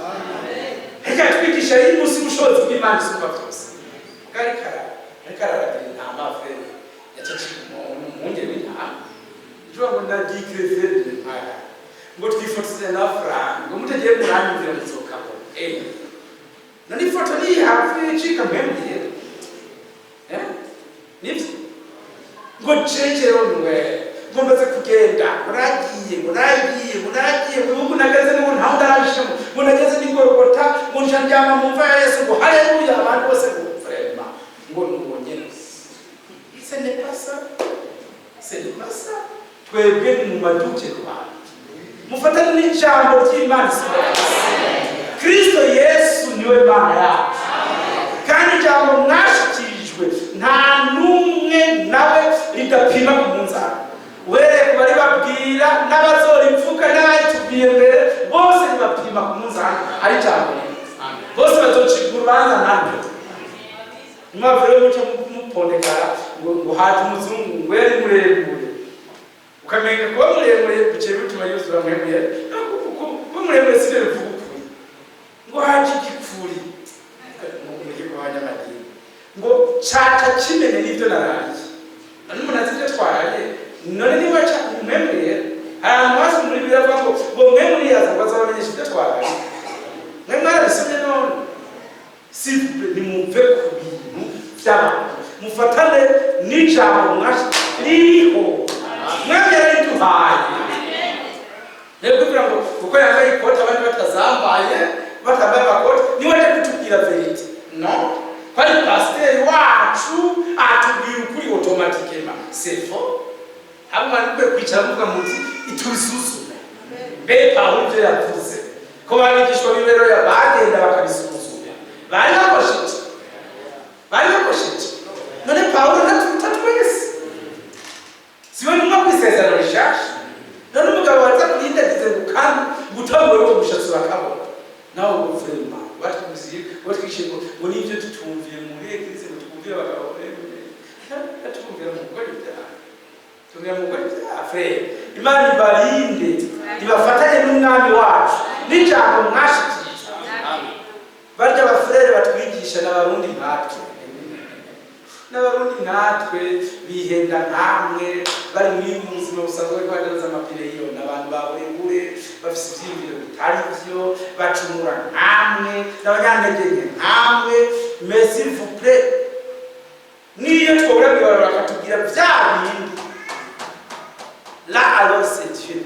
ariko aratwigisha ari munsi y'ubushobozi bw'Imana isumba byose. Ariko araragira intama. Frère yaca umwungeri w'intama ivuga ngo nagiye Krefeld mpaya, ngo twifotoze na Frank, ngo mutagiye muranyumvira muzokabona. None ifoto ni hafi icika Mpwemu Yera, nibyo? Ngo cecero mwe, ngo mbaze kugenda, ngo naragiye, ngo naragiye, ngo naragiye, ngo ubu nageze ngo ntawe ndarashamo, ngo nageze ni Gorogota, ngo nca ndyama mu mva ya Yesu, ngo haleluya. Abantu bose ngo vraiment ngo nuwo nyene. Ce n'est pas ça, ce n'est pas ça. Twebwe ni mu maduke ku bantu, mufatane n'ijambo ry'Imana isumba. Kristo Yesu niwe Mana yacu, kandi ijambo mwashikirijwe nta n'umwe nawe ridapima ku munzani. Uhereye ku bari babwira n'abazorivuga n'abayitubwiye mbere, bose ribapima ku munzani, ari ijambo rimwe. Bose bazocibwa urubanza naryo. Nimwavure muce mupondekara ngo haje umuzungu, ngo yari muremure, ukamenga kuba muremure bice bituma yuzura Mpwemu. Kuba muremure sibyo bivuga ukuri. Ngo haje igipfuri mureke kuba abanyamadini, ngo caca kimene n'ibyo naraye. None umuntu azi ibyo twaraye? None niba Mpwemu Yera, hari ahantu hasi muri Bibiliya avuga ngo Mpwemu yaza ngo azabamenyesha ibyo twaraye? Mwe mwarabisomye? None s'il vous plaît, nimuve ku bintu by'abantu, mufatane n'ijambo mwashi ririho, Mwami yarariduhaye. Rero kugira ngo kuko yambaye ikoti abandi batazambaye, batambaye amakoti, niwe aje kutubwira vérité? No ko ari pasiteri wacu atubwira ukuri automatiquement, c'est faux. Hamwe mwari mukwiye kwicara muvuga muti: "Itubisuzume mbe Pawulo ibyo yavuze." Ko babigishwa b'iberoya bagenda bakabisuzuma, bari bakosheje, bari bakosheje. None Pawulo ntaturuta twese? Siwe ntumwa kw'isezerano rishasha? None umugabo waza kurindagize ngo kandi gutabura uwo mushatsi urakabona nawe, ngo vraiment batwuziye, batwishe, ngo nibyo tutumviye muri église, ngo twumvire abagabo batumvira mu gukora ibyaha, tumvira mu gukora ibyaha. Frère, Imana ibarinde, ibafatanye n'Umwami wacu n'ijambo mwashikirijwe. Barya abafurere batwigisha n'Abarundi nkatwe, n'Abarundi nkatwe, bihenda nkamwe, bari muri mu buzima busanzwe, bariko badandaza amapine yiyo, n'abantu baburebure, bafise ivyiyumviro bitari vyo, bacumura nkamwe, n'abanyantege nke nkamwe. Mais s'il vous plaît, niyo twobura mw'ibarabara bakatubwira vya bindi, là alors c'est Dieu.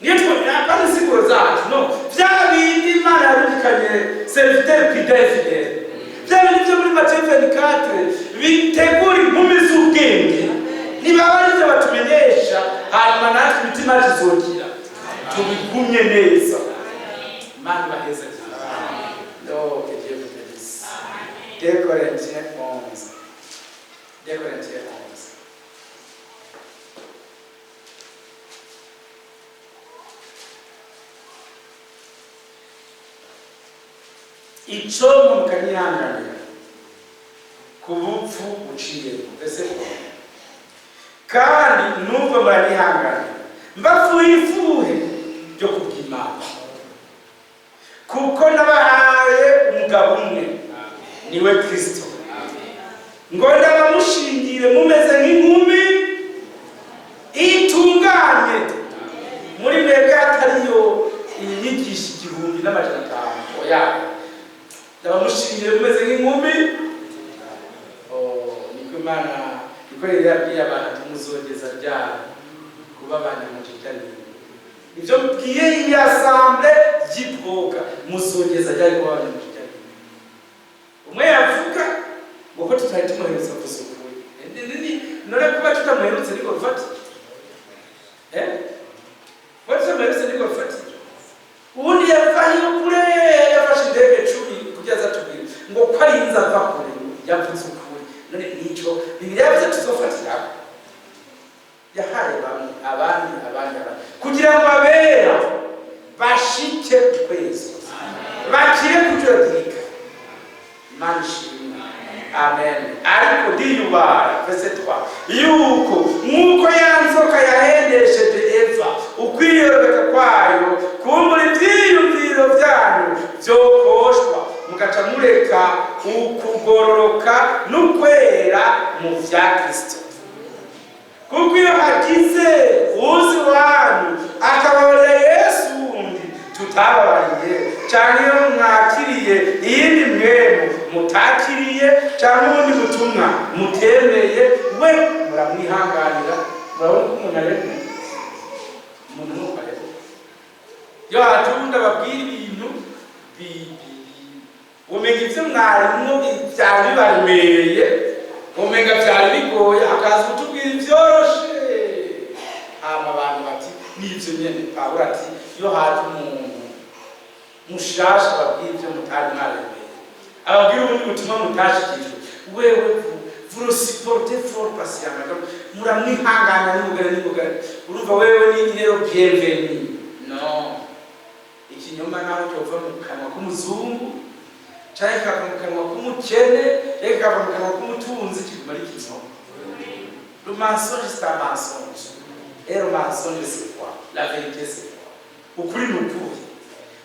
Niyo twobura, apana insiguro zacu, no vya bindi. Imana yarungikanye serviteur prudent et fidèle, bya bindi byo muri Matthieu 24 bitegura inkumi z'ubwenge, nibaba aribyo batumenyesha, hanyuma natwe imitima yacu izogira tubigumye neza. Imana ibaheze. Oh, que Dieu vous bénisse. 2 Corinthiens 11. 2 Corinthiens 11. Ico mukanyihanganira ku bupfu buciyemo, mbese kandi nubwo muranyihanganira, mbafuye ifuhe ryo kubw'Imana, kuko nabahaye umugabo umwe, niwe Kristo, ngo ndabamushingire mumeze nk'inkumi itunganye muri mwebwe, hatariyo inyigisho 1500. Oya, ndabamushingire mumeze nk'inkumi. Oh, niko Imana, niko rero yabwiye abantu ati: "Muzogeza ryari kuba abanyamujijyanire?" Ibyo mbwiye iyi assemblée y'ibwoga: muzogeza ryari kuba abanyamujijyanire? Umwe yavuga ngo ko tutari tumuherutse, avuze ukuri. None kuba tutamuherutse niko bifata? Kuba tutamuherutse niko bifata? Ubundi yavayo kure, yafashe indege 10 kugira aza atubwire ngo ko arinze ava kure, yavuze ukuri. None nico Bibiliya yavuze tuzofatirako? Yahaye bamwe, abandi, abandi, abandi, kugira ngo abera bashike kwezwa, bakire kujuragirika. Imana ishimwe, amen. Ariko ndiyubara, verset 3, yuko nk'uko ya nzoka yahendesheje Eva ukwiyorobeka kwayo, kumbura ivyiyumviro vyanyu vyokoshwa, mugaca mureka ukugororoka n'ukwera mu vya Kristo. Kuko iyo hagize uzi wanyu akababarira Yesu wundi tutababariye, cyangwa iyo mwakiriye iyindi mwemu mutakiriye, cyangwa ubundi butumwa mutemeye, we muramwihanganira. Murabona ko umuntu aremwe, umuntu nuko aremwe. Iyo hatunda babwira ibintu, umenga ibyo mwarimwo byari bibaremereye, umenga byari bigoye, hakaza kutubwira ibyoroshe, hama abantu bati: "Nibyo nyene." Pawulo ati: iyo haje umuntu mushasha babwira ibyo mutari mwaremeye, ababwira ubundi butumwa mutashikijwe, wewe vous le supportez fort patiemment, muramwihangana n'ubugari n'ubugari. Urumva wewe ni rero bienvenu. No ikinyoma naho cyova mu kanwa k'umuzungu, canke kikava mu kanwa k'umukene, canke kikava mu kanwa k'umutunzi, kiguma ari ikinyoma. Le mensonge, c'est un mensonge, et le mensonge, c'est quoi? La vérité, c'est quoi? Ukuri ni ukuri.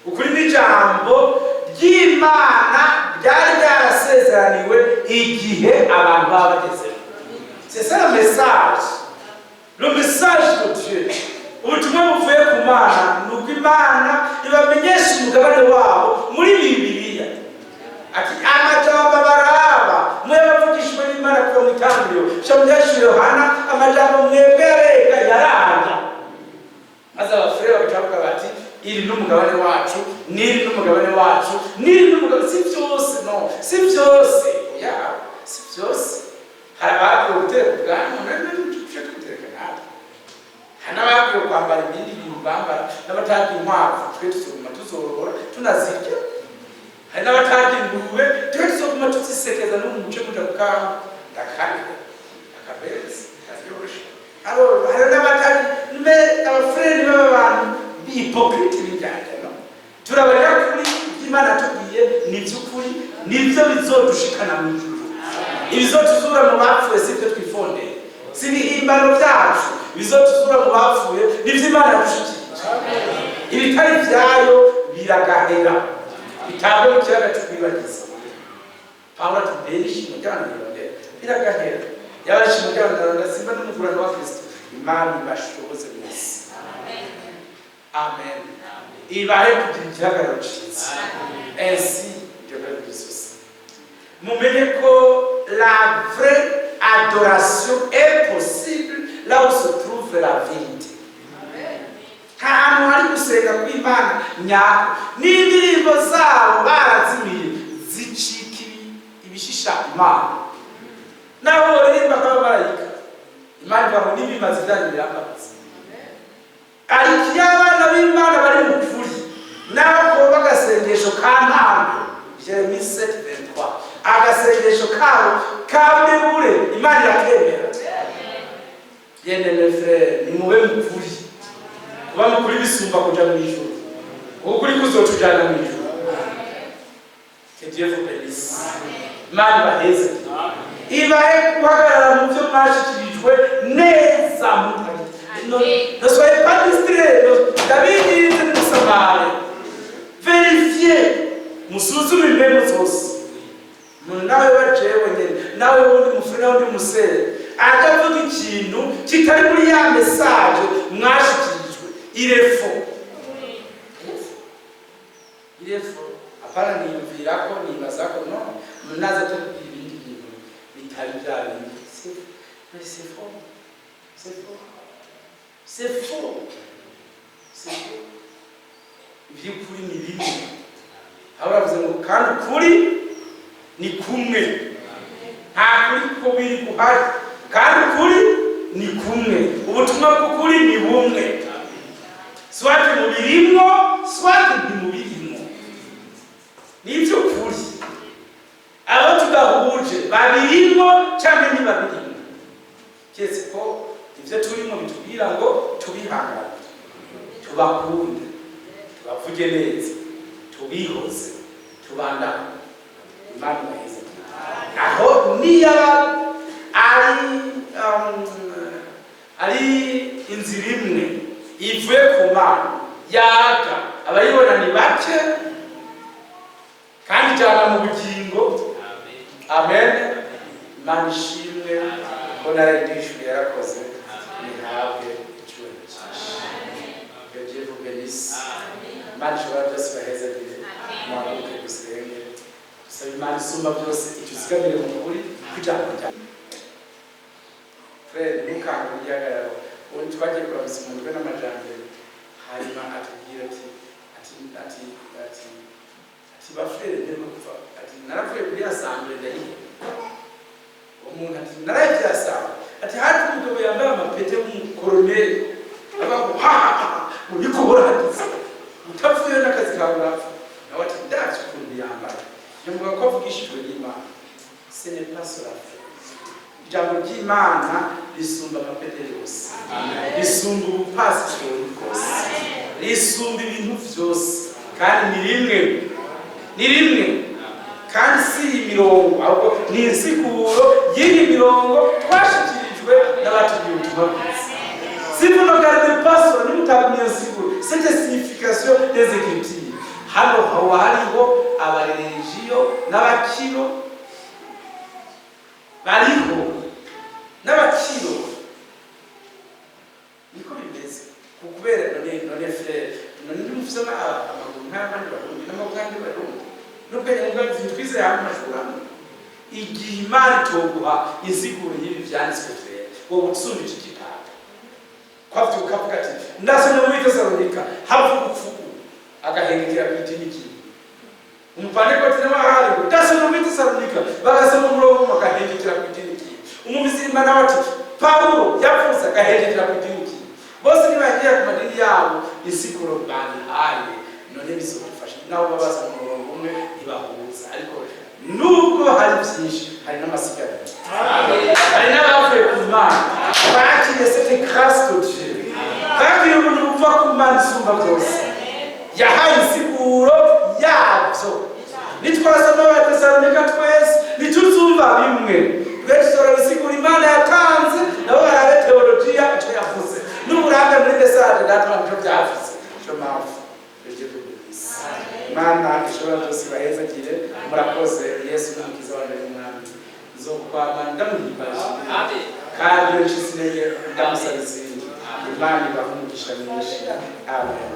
Ukuri ni ijambo ry'Imana ryari ryarasezeraniwe igihe abantu baba bagezemo. C'est ça le message, le message de Dieu. Ubutumwa buvuye ku Mana ni uko Imana ibamenyesha umugabane wabo muri Bibiliya, ati: amajambo baraba mwe bavugishijwe n'Imana kuva mu itangiriro gushika mu Byahishuriwe Yohana, amajambo mwebwe yarega yaranga. Maze abafurere bagaca bavuga bati: "Iri n'umugabane wacu, n'iri n'umugabane wacu, n'iri n'umugabane." Si byose, no si byose, ya si byose. Hari ababwiwe gutereka ubwanwa, none tuje twitereka natwe. Hari n'ababwiwe kwambara ibindi bintu bambara, n'abatarya inkwavu, twe tuzoguma tuzorora tunazirya. Hari n'abatarya ingurube, twe tuzoguma tuzisekeza no mu muce muja kukanga ndakane akabezi karyoshe. Hari n'abatari mbe abafurere baba abantu hypocrite b'indyarya. No turabarira kuri ibyo Imana tubwiye ni iby'ukuri, nibyo bizodushikana mu ijuru, ibizotuzura mu bapfuye. Si ibyo twifondeye, si ibihimbano byacu. Ibizotuzura mu bapfuye nibyo Imana yadushikirije. Ibitari byayo biragahera, bitabwe mu kiyaga cy'ukwibagiza. Pawulo ati: "Mbere ishimo ry'abantu birondera biragahera, yaba ari ishimo ry'abantu birondera, simba n'umugurano wa Kristo." Imana ibashoboze mwese, amen. Ibahe kugira igihagararo cyiza. Ainsi Dieu vous aussi. Mumenye ko la vraie adoration est possible là où se trouve la vérité. Nta hantu hari gusenga kw'Imana nyako. N'indirimbo zabo barazimiye, zicika ibishisha Imana. Naho baririmba nk'abamarayika, Imana ivuga ngo n'ibimazi byanyu birambabaza. Ariko iyo abana b'Imana bari mu kuri, naho koba agasengesho ka ntango, Jeremi 7:23, agasengesho kabo ka bure, Imana irakemera. Bien-aimés frères, nimube mu kuri. Kuba mu kuri bisumba kuja mu ijuru, kuko ukuri kuzotujana mu ijuru. Que Dieu vous bénisse. Imana ibaheze, ibahe guhagarara mu byo mwashikirijwe neza. Mutari, ne soyez pas distraits. Ndabinginze, ntimusamare. Vérifiez, musuzume impemu zose. Umuntu nawe bajewe nyene, nawe wundi mufure, nawe undi musere akavuga ikintu kitari muri ya message mwashikirijwe, il est faux, il est faux. Apana niyumvira ko, nibaza ko, no naza tubwira ibindi bintu bitari bya bindi. Mais c'est faux, c'est faux, c'est faux, c'est faux. Iby'ukuri ni bimwe. Aho baravuze ngo kandi ukuri ni kumwe, nta kuri kubiri guhari. Kandi ukuri ni kumwe, ubutumwa bw'ukuri ni bumwe. Soit mubirimwo, soit ntimubirimwo, nibyo kuri. Abo tudahuje babirimwo cyangwa ntibabirimwo, keretse ko ibyo turimo bitubwira ngo tubihangane, tubakunde, tubavuge neza, tubihoze, tubandane. Imana ibaheze. Aho niyaba ari inzira imwe ivuye ku Mana yaga, abayibona ni bake, kandi ijana mu bugingo. Amen. Imana ishimwe ko narayidishuye, yarakoze, nihabwe icyubahiro cyinshi. Que Dieu vous bénisse. Imana ishobora byose ibahezagire. Muhaguruke dusenge, dusaba Imana isumba byose ituzigamire mu kuri kw'ijambo ryayo. Frère, ntukange igihagararo. Ubundi twagiye kuramutsa umuntu we n'amajambere, hanyuma atubwira ati ba frères, ndimo kuva, ati naravuye kuri assemblée ndayihe. Umuntu ati narahevye assemblée, ati hari umugabo yambaye amapete w'umukoroneri, avuga ngo ha ha ha, ngo niko burahagize, utavuyeyo n'akazi kawe urapfa. Nawe ati ndavye ukuntu yambaye, yumva ko avugishijwe n'Imana. Ce n'est pas cela, frère. Ijambo ry'Imana risumba amapete yose, risumba ubupasitori bwose, risumba ibintu vyose. Kandi ni rimwe, ni rimwe. Kandi si iyi mirongo, ahubwo ni insiguro y'iyi mirongo twashikirijwe n'abatubwiye ubutumwa bwiza. Si vous ne gardez pas cela, nimutagumye iyo nsiguro, cette signification des Écritures, hano haba hariho abarerejiyo n'abakiro, bariho n'abakiro. Niko bimeze. Kubera none frère, none nimufise amaguru nk'ay'abandi Barundi, n'amaboko y'abandi Barundi, n'ubwenge nk'ubw'abandi, twizeye hamwe amashuri amwe, igihe Imana itoguha insiguro y'ibi vyanditswe vyera, wowe usumbije igipapa kwavyuka avuga ati ndasomye muri Tesalonika havuga upfuku, agahengekera ku idini kimwe. Umupantekoti n'abahari ngo ndasomye muri Tesalonika, bagasoma umurongo umwe, agahengekera ku idini kimwe. Umubizima nawe ati Pawulo yavuze, agahengekera ku idini kimwe. Bose nibagiye ku madini yabo, insiguro babihaye, none bizodufasha? Nabo babaza mu murongo umwe, ntibahuza. Ariko nubwo hari byinshi, hari n'amasiganiro, hari n'abavuye ku Mana, bakiriye cette grâce de Dieu, bakiriye ubuntu buva ku Mana isumba byose, yahaye insiguro yabyo. Nitwasoma Abatesalonika twese ntituzumva bimwe. Twe dushobora gusigura Imana yatanze, nabo barabe teologiya icyo yavuze, n'uburambe muri message data nicyo byavuze. Icyo mpamvu Imana ishobora byose ibahezagire. Murakoze. Yesu n'Umukiza wanjye n'Umwami, nzokwama ndamuhimbaje, kandi iyo ncitse intege ndamusaba izindi. Imana ibahe umugisha mwinshi. Amen.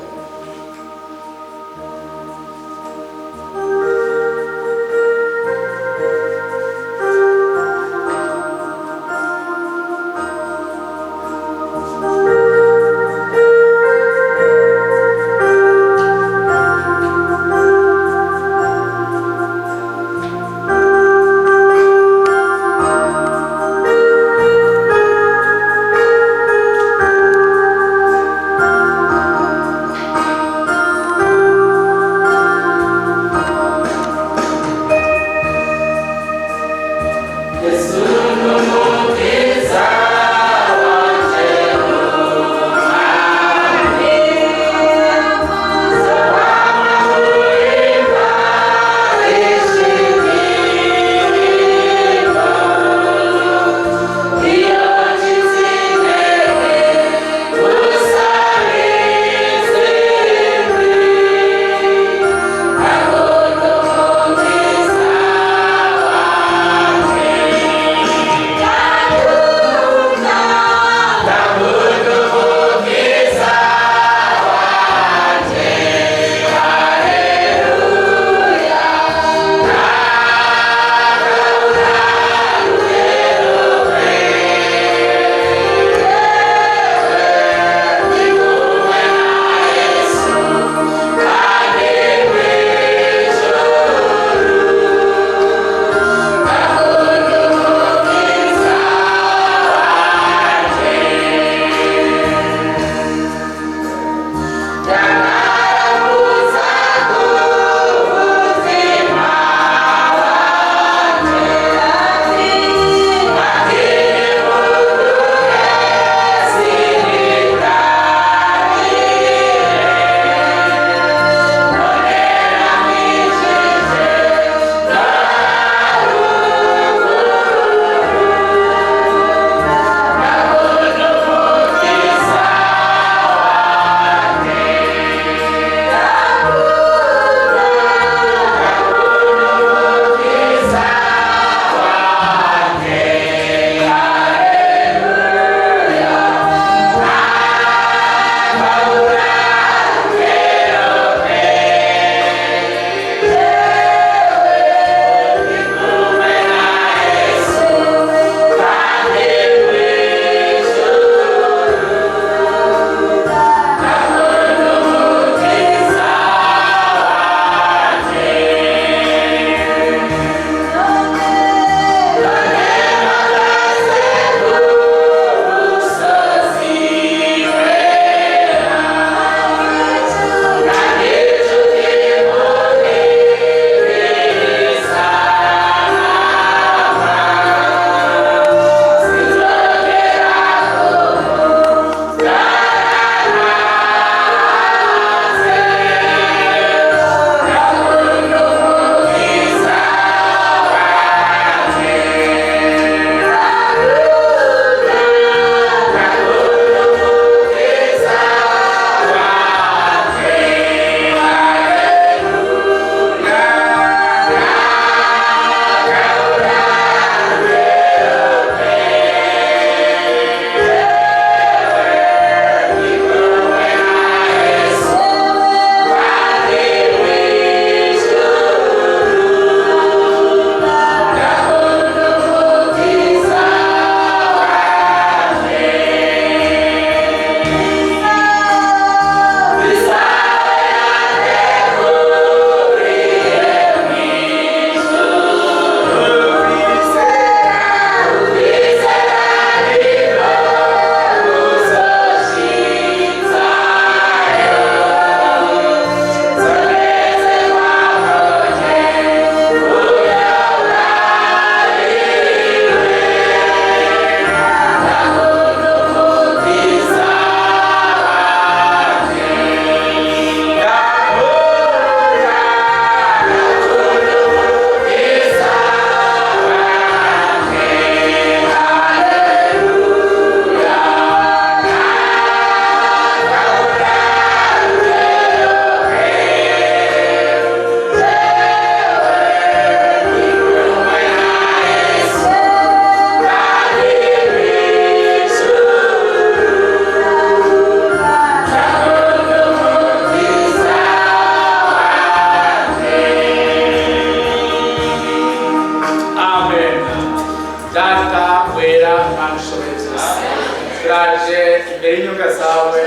Turaje imbere y'inyunga zawe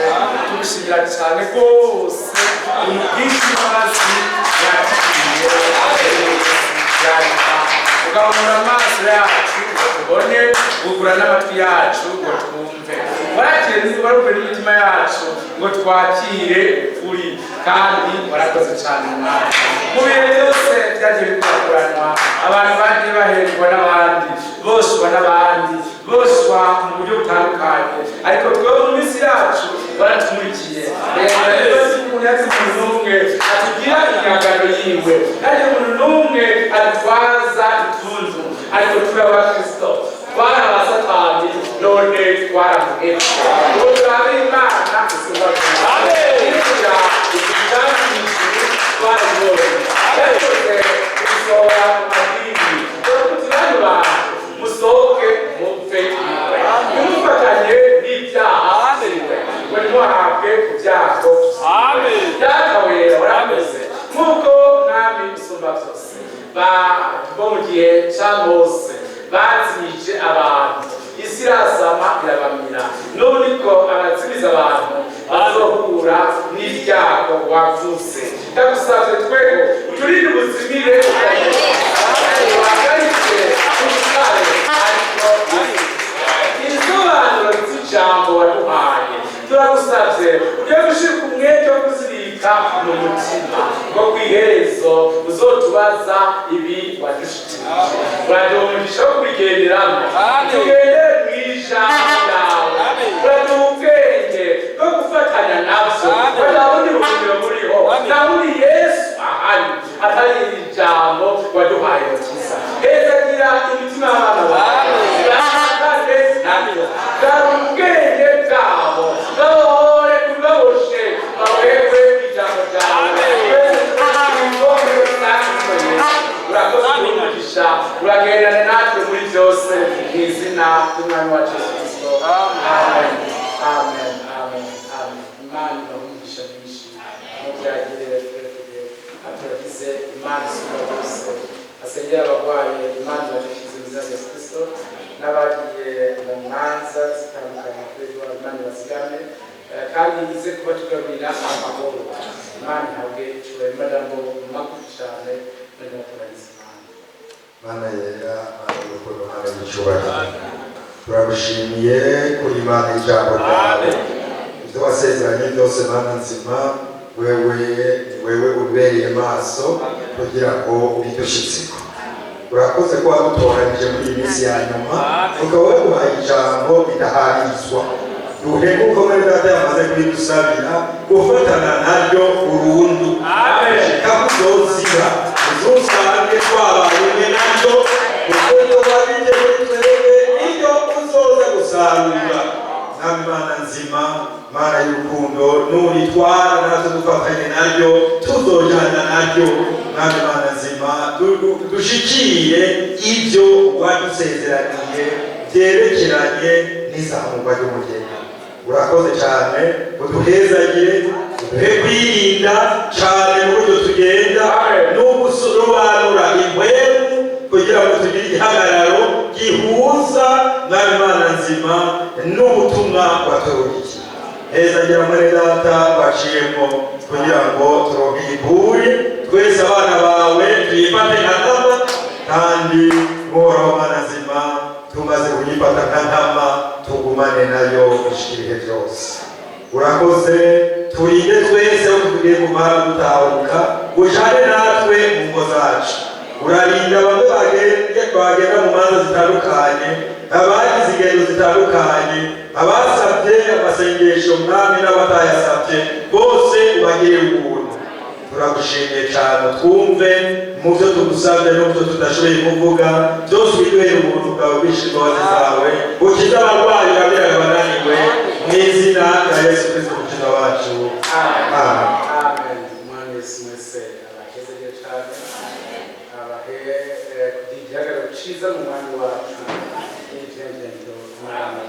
tugushimira cyane rwose ubwinshi bw'amazi yakiriye yanyuma, ugahumura amaso yacu ngo tubone, ugura n'amatwi yacu ngo twumve, warakire warukure n'imitima yacu ngo twakire ukuri, kandi warakoze cyane Mwami. Mu bihe byose byagiye bikurakuranwa, abantu bagiye bahendwa n'abandi, boshwa n'abandi, boshwa mu buryo butandukanye, ariko twebwe mu minsi yacu waratumurikiye. Rero umuntu yazi umuntu n'umwe atugira imyambaro yiwe, kandi umuntu n'umwe adutwaza itundu, ariko turi abakristo, twari abasatani none twaramuhetse, ubu turi Imana isumba byose. Ijuru twarabibonye, yakoze kudusohora mu madini, kuti bantu bantu musohoke mupfe iwe, ntimufatanye n'ibyaha byiwe, ngo ntimuhabwe ku byago. Data wera, warakoze nk'uko Mwami usumba byose bo mu gihe ca Mose bazimije abantu, isi irasama irabamira, n'ubu niko abazimiza abantu bazohura n'ibyago wavuze. Ndagusavye twego uturinde ubuzimire, uhagaritse ubutare, ariko ibisobanuro by'ijambo waduhaye turagusavye ujye gushika umwete wo kuzibika mu mutima, ngo kw'iherezo uzotubaza ibi wadushikirije. Uraduha umugisha wo kubigenderamo, tugendere mw'ijambo ryawe. Uraduha ubwenge bwo gufatanya navyo, ko nta bundi buhungiro buriho, nta wundi Yesu ahari atari iri jambo waduhaye. Mukiza, hezagira imitima y'abana bawe bahakane nabyo, garura ubwenge bwabo, babohore kubibaboshe, baboherwe ijambo ryawe. Urakoze umugisha, uragendana natwe muri byose, mu izina ry'Umwami wacu Yesu Kristo, amen, amen, amen, amen. Imana ibahe umugisha mwinshi. Mubyagire aturagize Imana isumba byose, asengera abarwaye, Imana ibashikize mu izina rya Yesu Kristo, n'abagiye mu manza zitandukanye kuri Imana ibazigame, kandi ize kuba tugarurira amahoro. Imana ihabwe icyubahiro. Amajambo magufi cyane, noneho turagize Imana. Mana yera, Mana y'urukundo, Mana y'icyubahiro, turagushimiye kuri Imana y'ijambo ryawe. Ibyo wasezeranye byose, Mana nzima, wewe ni wewe ubereye maso kugira ngo ubidushyitseko. Urakoze ko wadutoranyije muri iyi minsi ya nyuma, ukaba waduhaye ijambo ridaharizwa. Duhe kuko muri Data yamaze kubidusabira gufatana naryo burundu gushika kuzozira, uzusange twabaye umwe naryo, kuko ibyo wabibye muri twebwe nibyo uzoza gusarura. Mwami Mana nzima, Mana y'urukundo, nuritwara natwe dufatanye naryo, tuzojana naryo. Mwami Mana nzima, dushikire ibyo wadusezeraniye byerekeranye n'izamurwa ry'umugeni. Urakoze cyane, uduhezagire, uduhe kwirinda cyane mu buryo tugenda no gusobanura impwemu, kugira ngo tugire igihagararo gihuza, Mwami Mana nzima, n'ubutumwa waturugikiye. Hezagira muri Data waciyemo kugira ngo turonke igikuri twese, abana bawe tuyifate nka nkama, kandi Uhoraho Mana nzima, tumaze kuyifata nka nkama tugumane nayo gushika ibihe byose. Urakoze, turinde twese aho tugiye kumara gutahuka, ujane natwe mu ngo zacu. Urarinda bamwe bagenda mu manza zitandukanye, abagize ingendo zitandukanye, abasabye amasengesho Mwami n'abatayasabye, bose ubagire ubuntu. Turagushimiye cyane, twumve mu byo tugusabye no mu byo tudashoboye kuvuga byose, ubiduhere ubuntu bwawe bwinshi, imbabazi zawe, ukize abarwayi, urabiraga abananiwe, mu izina rya Yesu Kristo Umukiza wacu, amen. Amen. Umwami Yesu mwese abahezagire cyane, abahe kugira igihagararo cyiza mu Mwami wacu n'ibyengendo. Mwami.